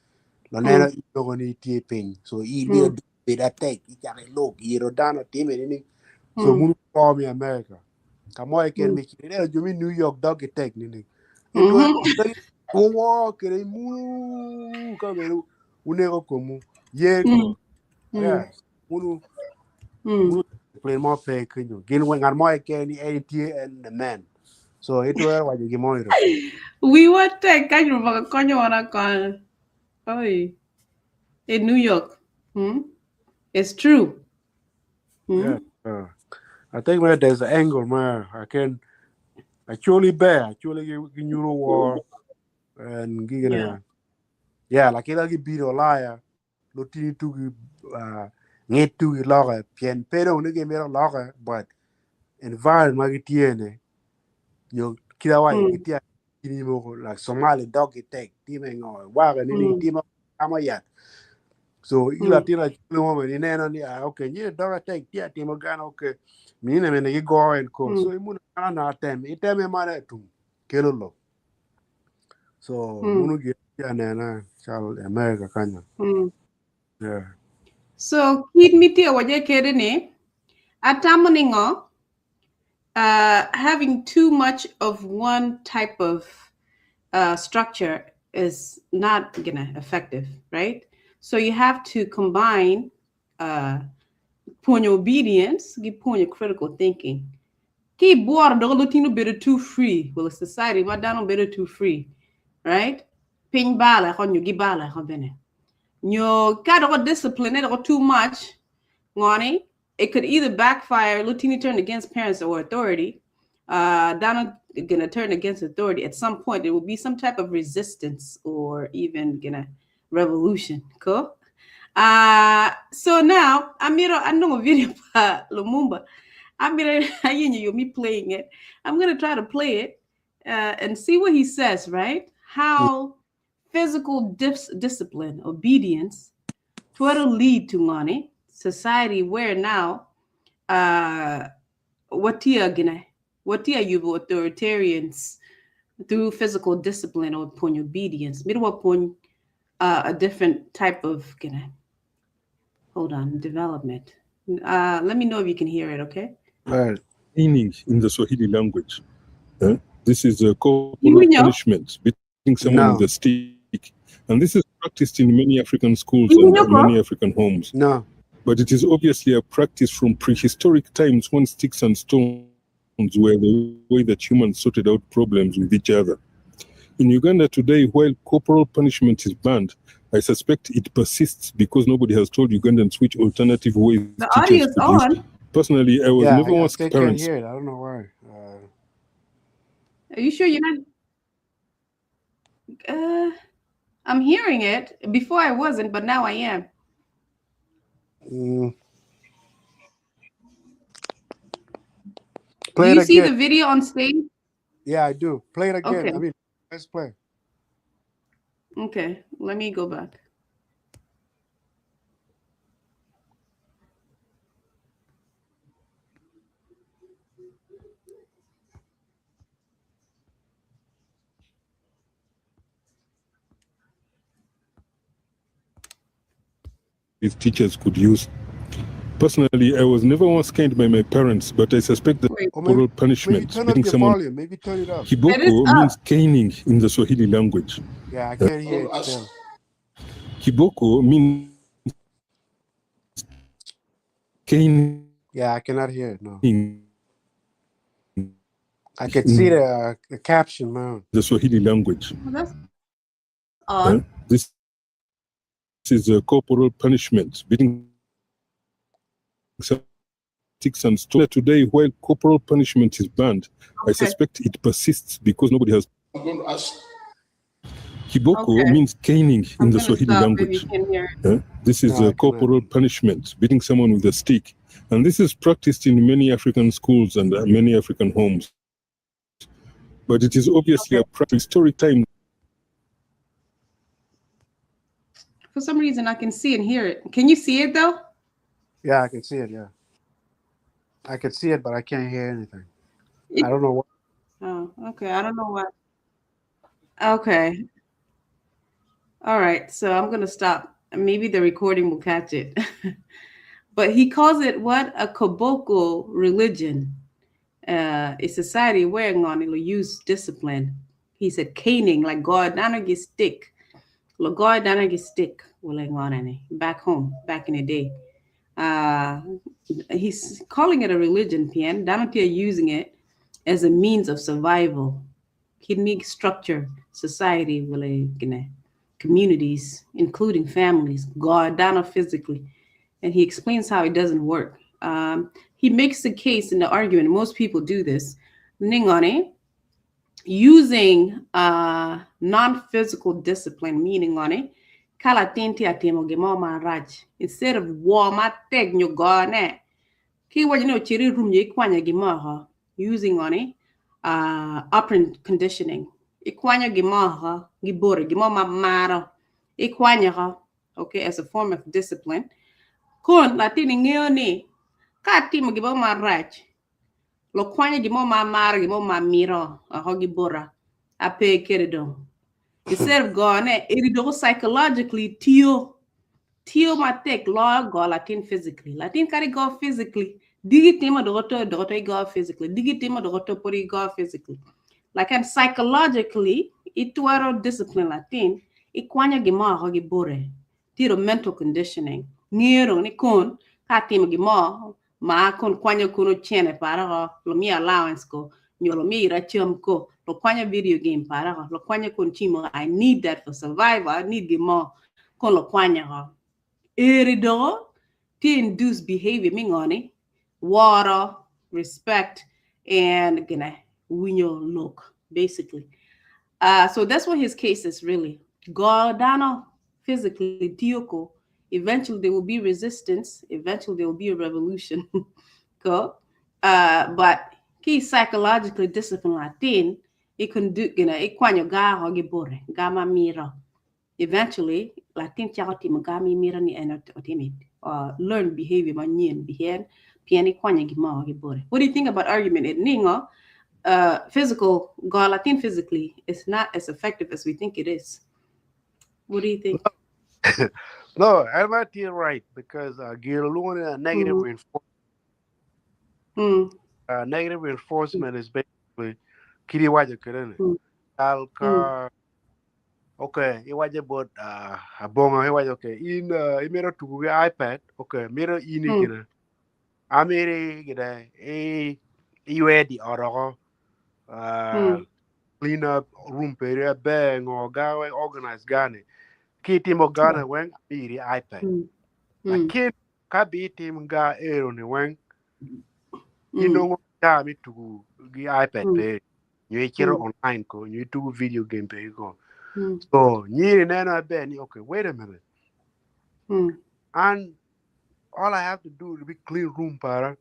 loneno inongo ni itye piny so in myero bed atek icako ilok yero dano time ni so munu kwo me America ka mo keken me cito ineno jo me New York dog gitek nining uwo kede munu ka bedo uneko komu ye ko yeah munu munu discipline mo pe kenyo gin weng ngat mo keken ni en tye en the man so itwero waco gin mo iro. Wiwa tek ka Rubanga konyo wan akonya. Oi. In New York. It's true. Yeah. I think where there's an angle man I can actually bear actually gi nyuro war and gigana yeah like ila gi biro laya lutini tugi ngit tugi loke pien pe dong ni gimito loke but environment ma gitye ni nyo kit awaco gitye kini moko like Somali dog gitek time ngo wake ni timo kamo yat so ila tira chule mo ni neno ni ah okay ni dog tek tye atimo gana okay mine mene gigo en ko so imuna na tem iteme mare tum kelo lo so munu gi anena cal America kanyo. Yeah. So kit mitie waje kede ni atamo ni ngo having too much of one type of structure is not gonna effective, right? So you have to combine pwonyo obedience gi pwonyo critical thinking. Ki bworo doko lutino bedo too free, well society ma dano bedo too free, right? Piny bala ko nyo gi bala ko bene. Nyo ka doko discipline doko too much, ngoni, it could either backfire, lutini turn against parents or authority. Dano gonna turn against authority. At some point, there will be some type of resistance or even gonna revolution. Cool. So now, Amiro, I know a video pa Lumumba. I'm gonna, you me playing it. I'm gonna try to play it and see what he says, right? How physical discipline, obedience, to lead to money society where now watia gine watia yubo authoritarians through physical discipline or pwony obedience midwa pwony a different type of gine hold on development. Let me know if you can hear it, okay? Right. Meaning in the Swahili language. This is a corporal Iwinyo? punishment, beating someone No. with a stick. And this is practiced in many African schools and Iwinyo ko? many African homes. No. But it is obviously a practice from prehistoric times when sticks and stones were the way that humans sorted out problems with each other. In Uganda today, while corporal punishment is banned, I suspect it persists because nobody has told Ugandans which alternative ways The teachers audio is could use. on. Personally, I was Yeah, never I once still can't parents hear it. I don't know why. Are you sure you're not? I'm hearing it. Before I wasn't, but now I am. Play Do it you see again. the video on stage? Yeah, I do. Play it again. Okay. I mean, let's play. Okay. Let me go back. These teachers could use. Personally, I was never once caned by my parents, but I suspect that Wait. Or corporal maybe punishment, turn up beating your someone volume. Maybe turn it up. It is Kiboko up. means caning in the Swahili language. Yeah, I can't hear it Ask- still. Kiboko means caning Yeah, I cannot hear it. No, in I can see the caption now. the Swahili language. Well, that's odd. This is a corporal punishment, beating sticks and stones. Today, while corporal punishment is banned, I Okay. suspect it persists because nobody has. I'm going to ask. Kiboko Okay. means caning I'm in the gonna Swahili stop if language. you can hear it. This is No, I a cannot. corporal punishment, beating someone with a stick. And this is practiced in many African schools and many African homes. But it is obviously a prehistoric time. For some reason, I can see and hear it. Can you see it though? Yeah, I can see it. Yeah, I can see it, but I can't hear anything. I don't know what. Oh, okay. I don't know why. Okay. All right. So I'm gonna stop. Maybe the recording will catch it. But he calls it what? A Koboko religion. A society where will use discipline. He said caning, like God get stick. God get stick. Back home, back in the day. He's calling it a religion, Pian. Danotia using it as a means of survival. Kidney structure, society, communities, including families, God down physically. And he explains how it doesn't work. He makes the case in the argument, most people do this, Ningone, using non-physical discipline, meaning on it, kala tenti atemo gemo maraj. Instead of war ma teg nyo gone, ki wa no chiri room ye kwanya gemo ha, using on it, operant conditioning. Ikwanya gemo ha, gibore gemo ma maro. Ikwanya ha, okay, as a form of discipline. Kon latini ngeo ni ka timo gimo marach lo kwanya gimo ma maro gimo ma miro aho gibora ape kere dong. Instead of gone it do psychologically tio tio matek lo go latin physically. Latin kari go physically. Digi timo dogoto dogoto go physically. Digi timo dogoto pori go physically. Like and psychologically ituaro discipline latin ikwanya gimo aho gibore. Tiro mental conditioning. Ngero ni kon ka timo gimo ma kon kwanyo kono chene para lo mi allowance ko nyo lo mi racham ko lo kwanya video game para lo kwanya kon chimo. I need that for survival. I need gimo kon lo kwanya ho eri do ti induce behavior mi ngoni water respect and gonna winyo look basically. So that's what his case is really. Go down physically tioko. Eventually there will be resistance. Eventually there will be a revolution. Go. But he psychologically disciplined Latin. It can do, you know, it kwanyo ga hogi bore, ga ma miro. Eventually, Latin chakoti magami mira ni enot otimit. Learn behavior ma nyen behavior. Piani kwanya gi ma hogi bore. What do you think about argument? It ningo, physical go Latin physically is not as effective as we think it is. What do you think? No, I'm not right because Girluna negative reinforcement. Negative reinforcement is basically kidi wajo kerene. Al ka okay, iwaje bot abonga iwaje okay in imero tugu gi iPad, okay, miro ini gina. Amiri gina i iwe di oroko clean up room pere be ngo ga we organize gane. Ki timo gane wen amiri iPad. Lakin ka bi tim ga ero ni wen inongo ta mi tugu gi iPad pe nyo ichiro online ko nyo itugu video game pe ko. So nyiri neno abe ni okay, wait a minute. And all I have to do is be clean room para.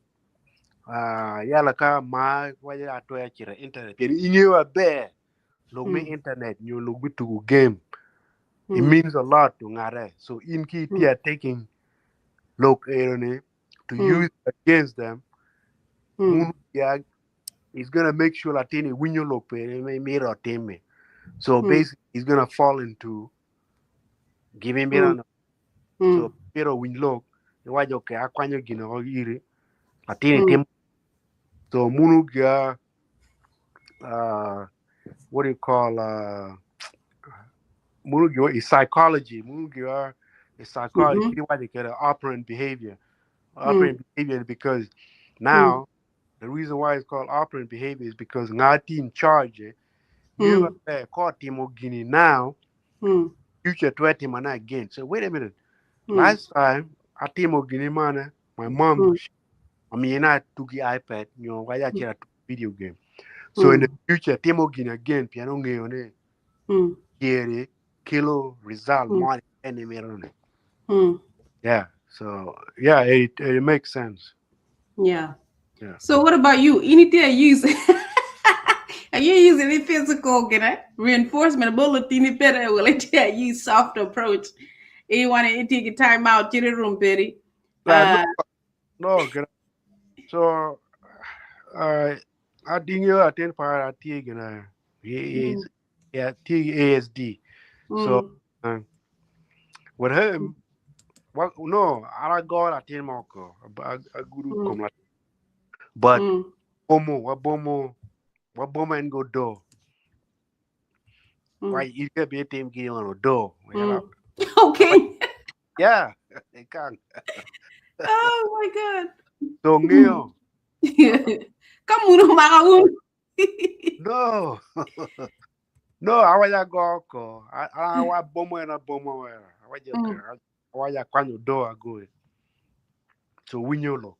Yala ka ma waje atoya chira internet. Pien ing'eyo abe lok me internet nyo lok mi tugu game. It means a lot to ngare. So in ki tia taking lok ero ni to use against them. Munu ya is gonna make sure latini winyo lok pere me miro time. So basically he's gonna fall into giving miro no. So miro winy lok iwajo ke akwanyo gino ko iri latini tim. So munu ga what do you call munu ga is psychology. Munu ga is psychology. Kiri wajo ke operant behavior. Operant behavior because now the reason why it's called operant behavior is because ngati in charge you caught timo gini now future twe mana again. So wait a minute. Last time atimo gini mana my mom I mean I took the iPad you know why I video game. So in the future timo gini again piano ngeo ne yere kilo result more any mirone. Yeah. So yeah, it makes sense. Yeah. Yeah. So what about you? Anything I use? Are you using any physical reinforcement? Bulletini better will it use soft approach? You want to take a time out to the room, Betty? No, no, so I think you attend for a T yeah, T A S D. So with him, well, no, I got a team a guru come but bomo wa bomo wa bomo and go do. Why you get be a team game on do? Okay. Yeah, they can. Oh my God. So ngeo. Come on, Maroon. No. No, awaja go ko. Awa bomo na bomo awaja awaja kwanyo do ago. So winyolo.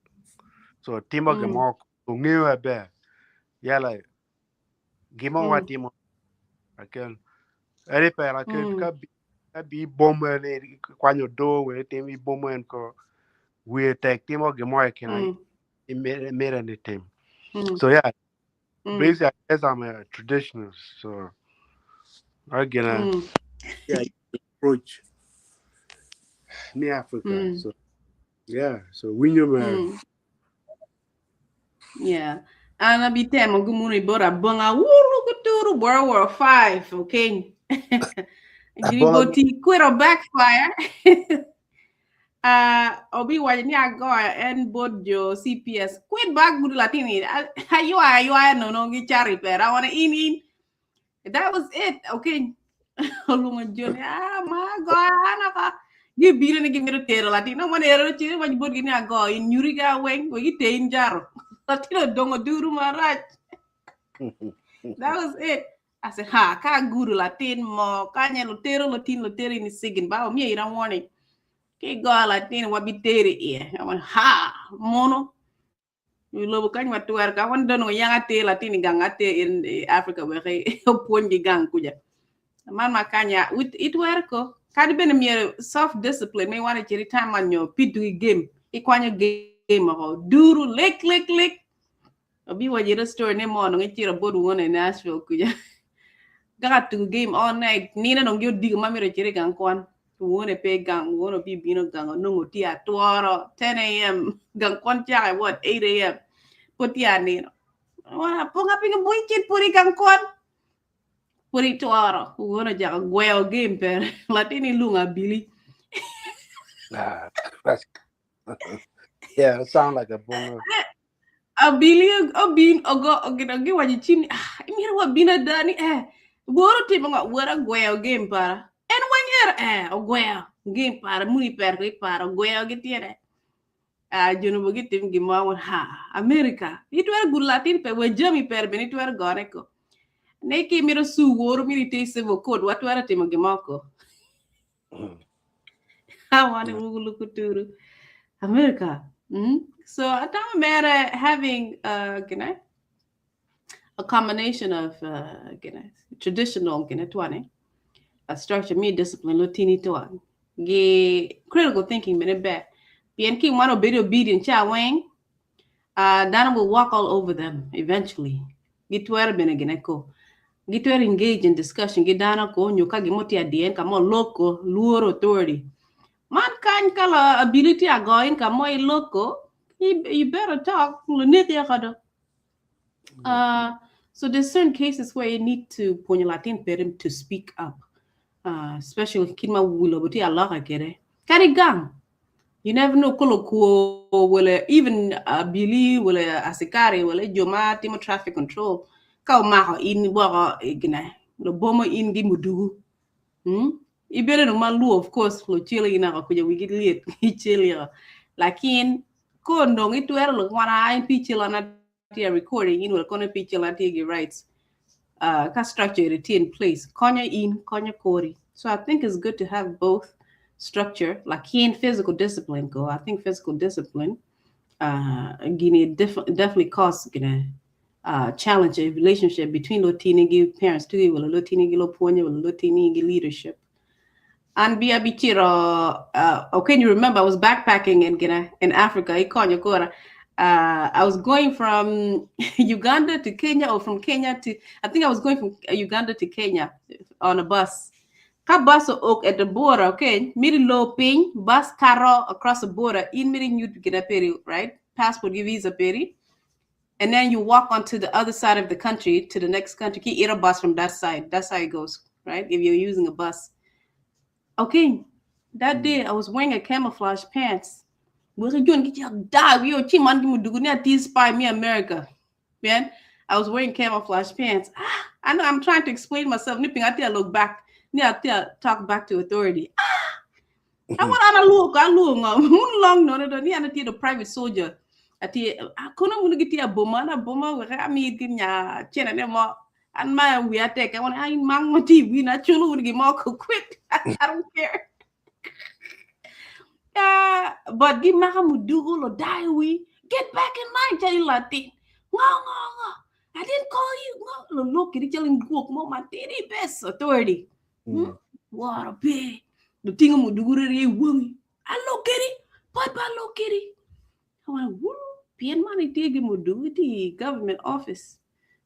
So timo gemo so ngeo abe. Yala gimo wa timo. Akel. Eri pera ke ka bi bomo ne kwanyo do we timi bomo en ko we tek timo gemo e kena mere ne tim. So yeah, basically I guess I'm a traditionalist. So I get a yeah approach me Africa. So yeah, so we knew man. Yeah. Ana bi temo gumuni bora bunga wuru kuturu World War 5, okay? Giri kwero backfire. Obi wa ni ago en bod jo CPS. Quit back gudu latini. Ayo ayo no no gi chari pera wana in. That was it. Okay. Olunga joni ah ma go ana ka. Gi biro ni gi miro tero latino mo nero chi wa bod gi ni ago in nyuri ga wen we gi te in jaro. Latino dongo duru marach. That was it. I said, ha, ka guru latin mo, kanya lutero latin lutero ni sigin ba mi ira warning. Ke go latin wa bitere e. I went, ha, mono. We lobo kany wa tuer ka wan dono yang ate latin gang ate in Africa we ke ponji gang kuja. Man makanya with it werko. Kadi bene mi self discipline me wana chiri time on your pitu game. Ikwanyo game ho duru lek lek lek. Obi wa jira story ne mo no ngi bodu wona in Nashville kuja. Got to game all night. Nina no give dig mamiro chiri gang kwan. Wone pe gang, wone bi bino gang no tia tuoro 10 a.m. gang kwan cha what 8 a.m. Putia nino. Wana ponga pinga buichit puri gang kwan. Puri tuoro. Wone ja gweo game per. Latini lunga bili. Ah, that's yeah, it sound like a bongo. Abili obin ogo ogino giwaco cim ni ah imito wa bin ada ni eh woro timo ngo wora agweo game para en weng ero eh ogweo game para muni per ko ipara ogweo gi tyene ah jono bo gitim gin mo awon ha America itwero gudo latin pe wa jami per bene itwero gone ko ne ki imito su woro mito ite civil code watwero timo gin mo ko I want to America. So atamo mere having a combination of traditional twane a structure me discipline lutini to gi critical thinking bene ber pien ki wan obedo obedient cha weng dano will walk all over them eventually. Gitwero bene gine ko gitwero engage in discussion gi dano ko nyo ka gimo tye adien ka mo loko luoro authority man kany ka la ability ago in ka mo iloko you better talk luniki akado. So there's certain cases where you need to pwonyo latin pere to speak up, especially kit ma wi lobo tye aloka kede kadi gang. You never know kolo kuo wala even abili wala asikari wala jo ma timo traffic control ka omako in woko gine lo bomo in gi mudugu. Ibedo no ma luo, of course lo chelo in ako kuja wigi liet ichelo ya lakin ko ndong itwero lo wana in pi chelo na tye recording in wala kono pi chelo na tye gi rights ka structure it in place konyo in konyo kori. So I think it's good to have both structure lakin physical discipline ko. I think physical discipline gini definitely cause gina challenge a relationship between lotini gi parents tugi wala lotini gi lopwonye wala lotini gi leadership. And bi abichiro okay, you remember I was backpacking in Gina in Africa ikonyo kora. I was going from Uganda to Kenya or from Kenya to, I think I was going from Uganda to Kenya on a bus. Ka bus ok at the border, okay, miri low ping bus karo across the border in miri nyut gina peri, right? Passport gi visa peri, and then you walk onto the other side of the country to the next country. Ki ira bus from that side. That's how it goes, right? If you're using a bus. Okay, that day I was wearing a camouflage pants. We spy me America. Man, I was wearing camouflage pants. Ah, I know I'm trying to explain myself. Nipping, I look back. I talk back to authority. Ah, I want to look. I look. Long no no no. Ni ana the private soldier. Ati kono munu giti a boma na boma we ka mi nya chena ne mo an ma we attack. I want I mang mo ti we na chulu gi mo ko quit. I don't care. But gi maka mudugo lo die we get back in line chali latin. Ngo ngo ngo. I didn't call you. Ngo lo look kiri chali guok mo ma tiri best authority. What a big. The tinga mudugo re wungi. I look at it. But I look at it. I went, woo, pien man itigi mudugo ti government office.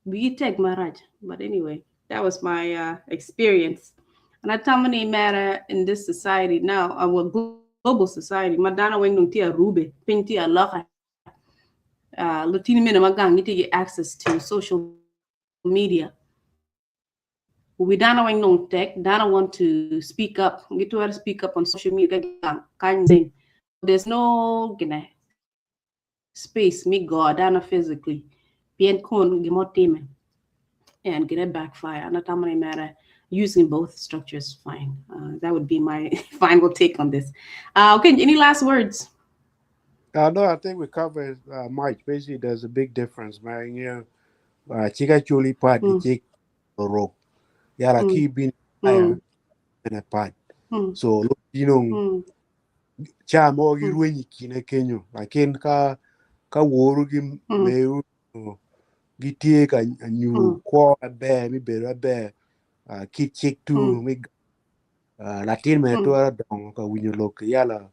We take maraj. But anyway, that was my experience. And I tell many matter in this society now, our global society, madana weng nung tia rube, ping tia loka. Lutini mena magang iti get access to social media. We dana weng nung tech, dana want to speak up. Get to speak up on social media. There's no gina space me go dana physically. Bien kon gimotime and get a backfire. And that matter using both structures fine. That would be my final take on this. Okay, any last words? No, I think we covered much. Basically, there's a big difference, man. Yeah, chika chuli part chik rock. Yara ki bin and a part. So you know, cha mo gi ruenyi kine kenyo. Lakin ka ka woru gi meru gi tie ka nyu ko be mi bedo be ki chik tu mi latin me to dong ka winyo lok yala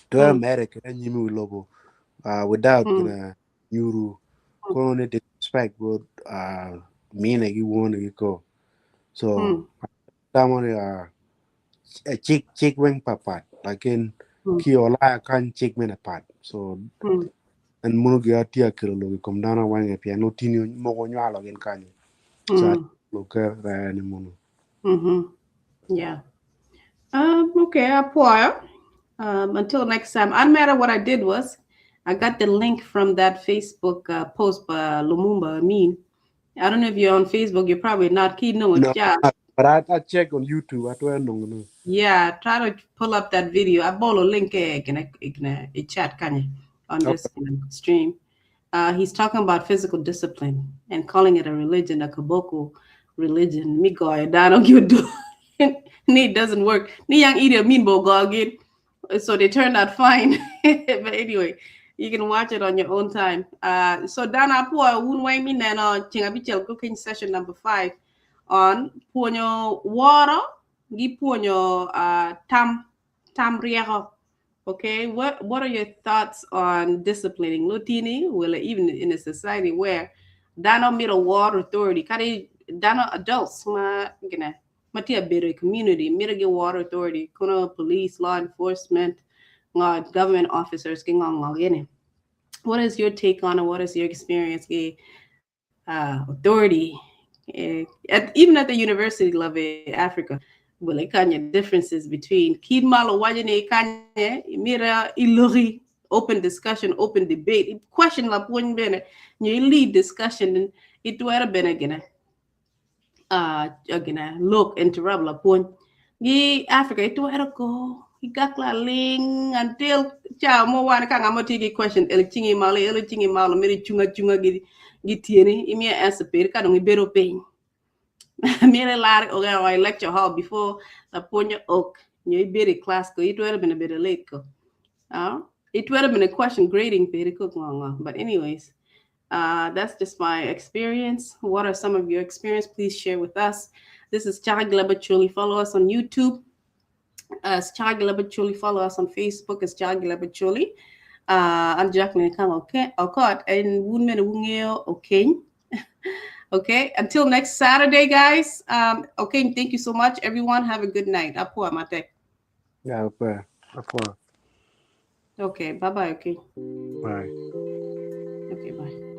to mere ke nyimi lobo without gina nyuru ko ne disrespect but mine gi won gi ko so tamone chik chik weng papat lakin ki ola kan chik mena pat so en muno gi atia kelo logi kom dana wenge pia no tini mogo nywalo gin kanyo so loke ra ni muno. Yeah. Okay, apoyo. Until next time. Unmatter what I did was I got the link from that Facebook post by Lumumba Amin. I don't know if you're on Facebook, you're probably not. Ki no, No, yeah. but I check on YouTube. I don't know. Yeah, try to pull up that video. I bolo link in a chat kanya on this stream. He's talking about physical discipline and calling it a religion, a Kaboko religion. Mi goy dano you do. Ni it doesn't work. Ni yang idiot mean bo gogin. So they turned out fine. But anyway, you can watch it on your own time. So dana po un way mi neno chinga bichel cooking session number 5 on puonyo woro gi puonyo tam tam rieko. Okay, what are your thoughts on disciplining lutini? Well, even in a society where dano middle water authority, kari dano adults ma gina matia better community, middle water authority, kono police, law enforcement, government officers, gine. What is your take on it? What is your experience? Authority, even at the university level in Africa, well, kanya differences between kid malo wajene kanya mira ilori open discussion, open debate, question la puon bene, you lead discussion, it were bene gina. Gina look interrupt la puon. Gi Africa it were go igakla ling until cha mo wan ka ngamo tigi question el chingi malo el chingi malo miri chunga chunga gi gi tieni imi answer per ka dong ibero piny. Mire lar oga oi lecture hall before la puonyo ok nyo ibere class ko it were been a bit late ko. It would have been a question grading per ko ngo. But anyways, that's just my experience. What are some of your experience? Please share with us. This is Chaka Gileba Follow us on YouTube as Chaka Gileba Follow us on Facebook as Chaka Gileba Choli. I'm Jacqueline Kang Okot and Wunmen Wungeo Okay. Okay, until next Saturday, guys. Okay, thank you so much, everyone. Have a good night. Apo amate. Yeah, apo. Okay, bye bye. Okay. Bye. Okay, bye.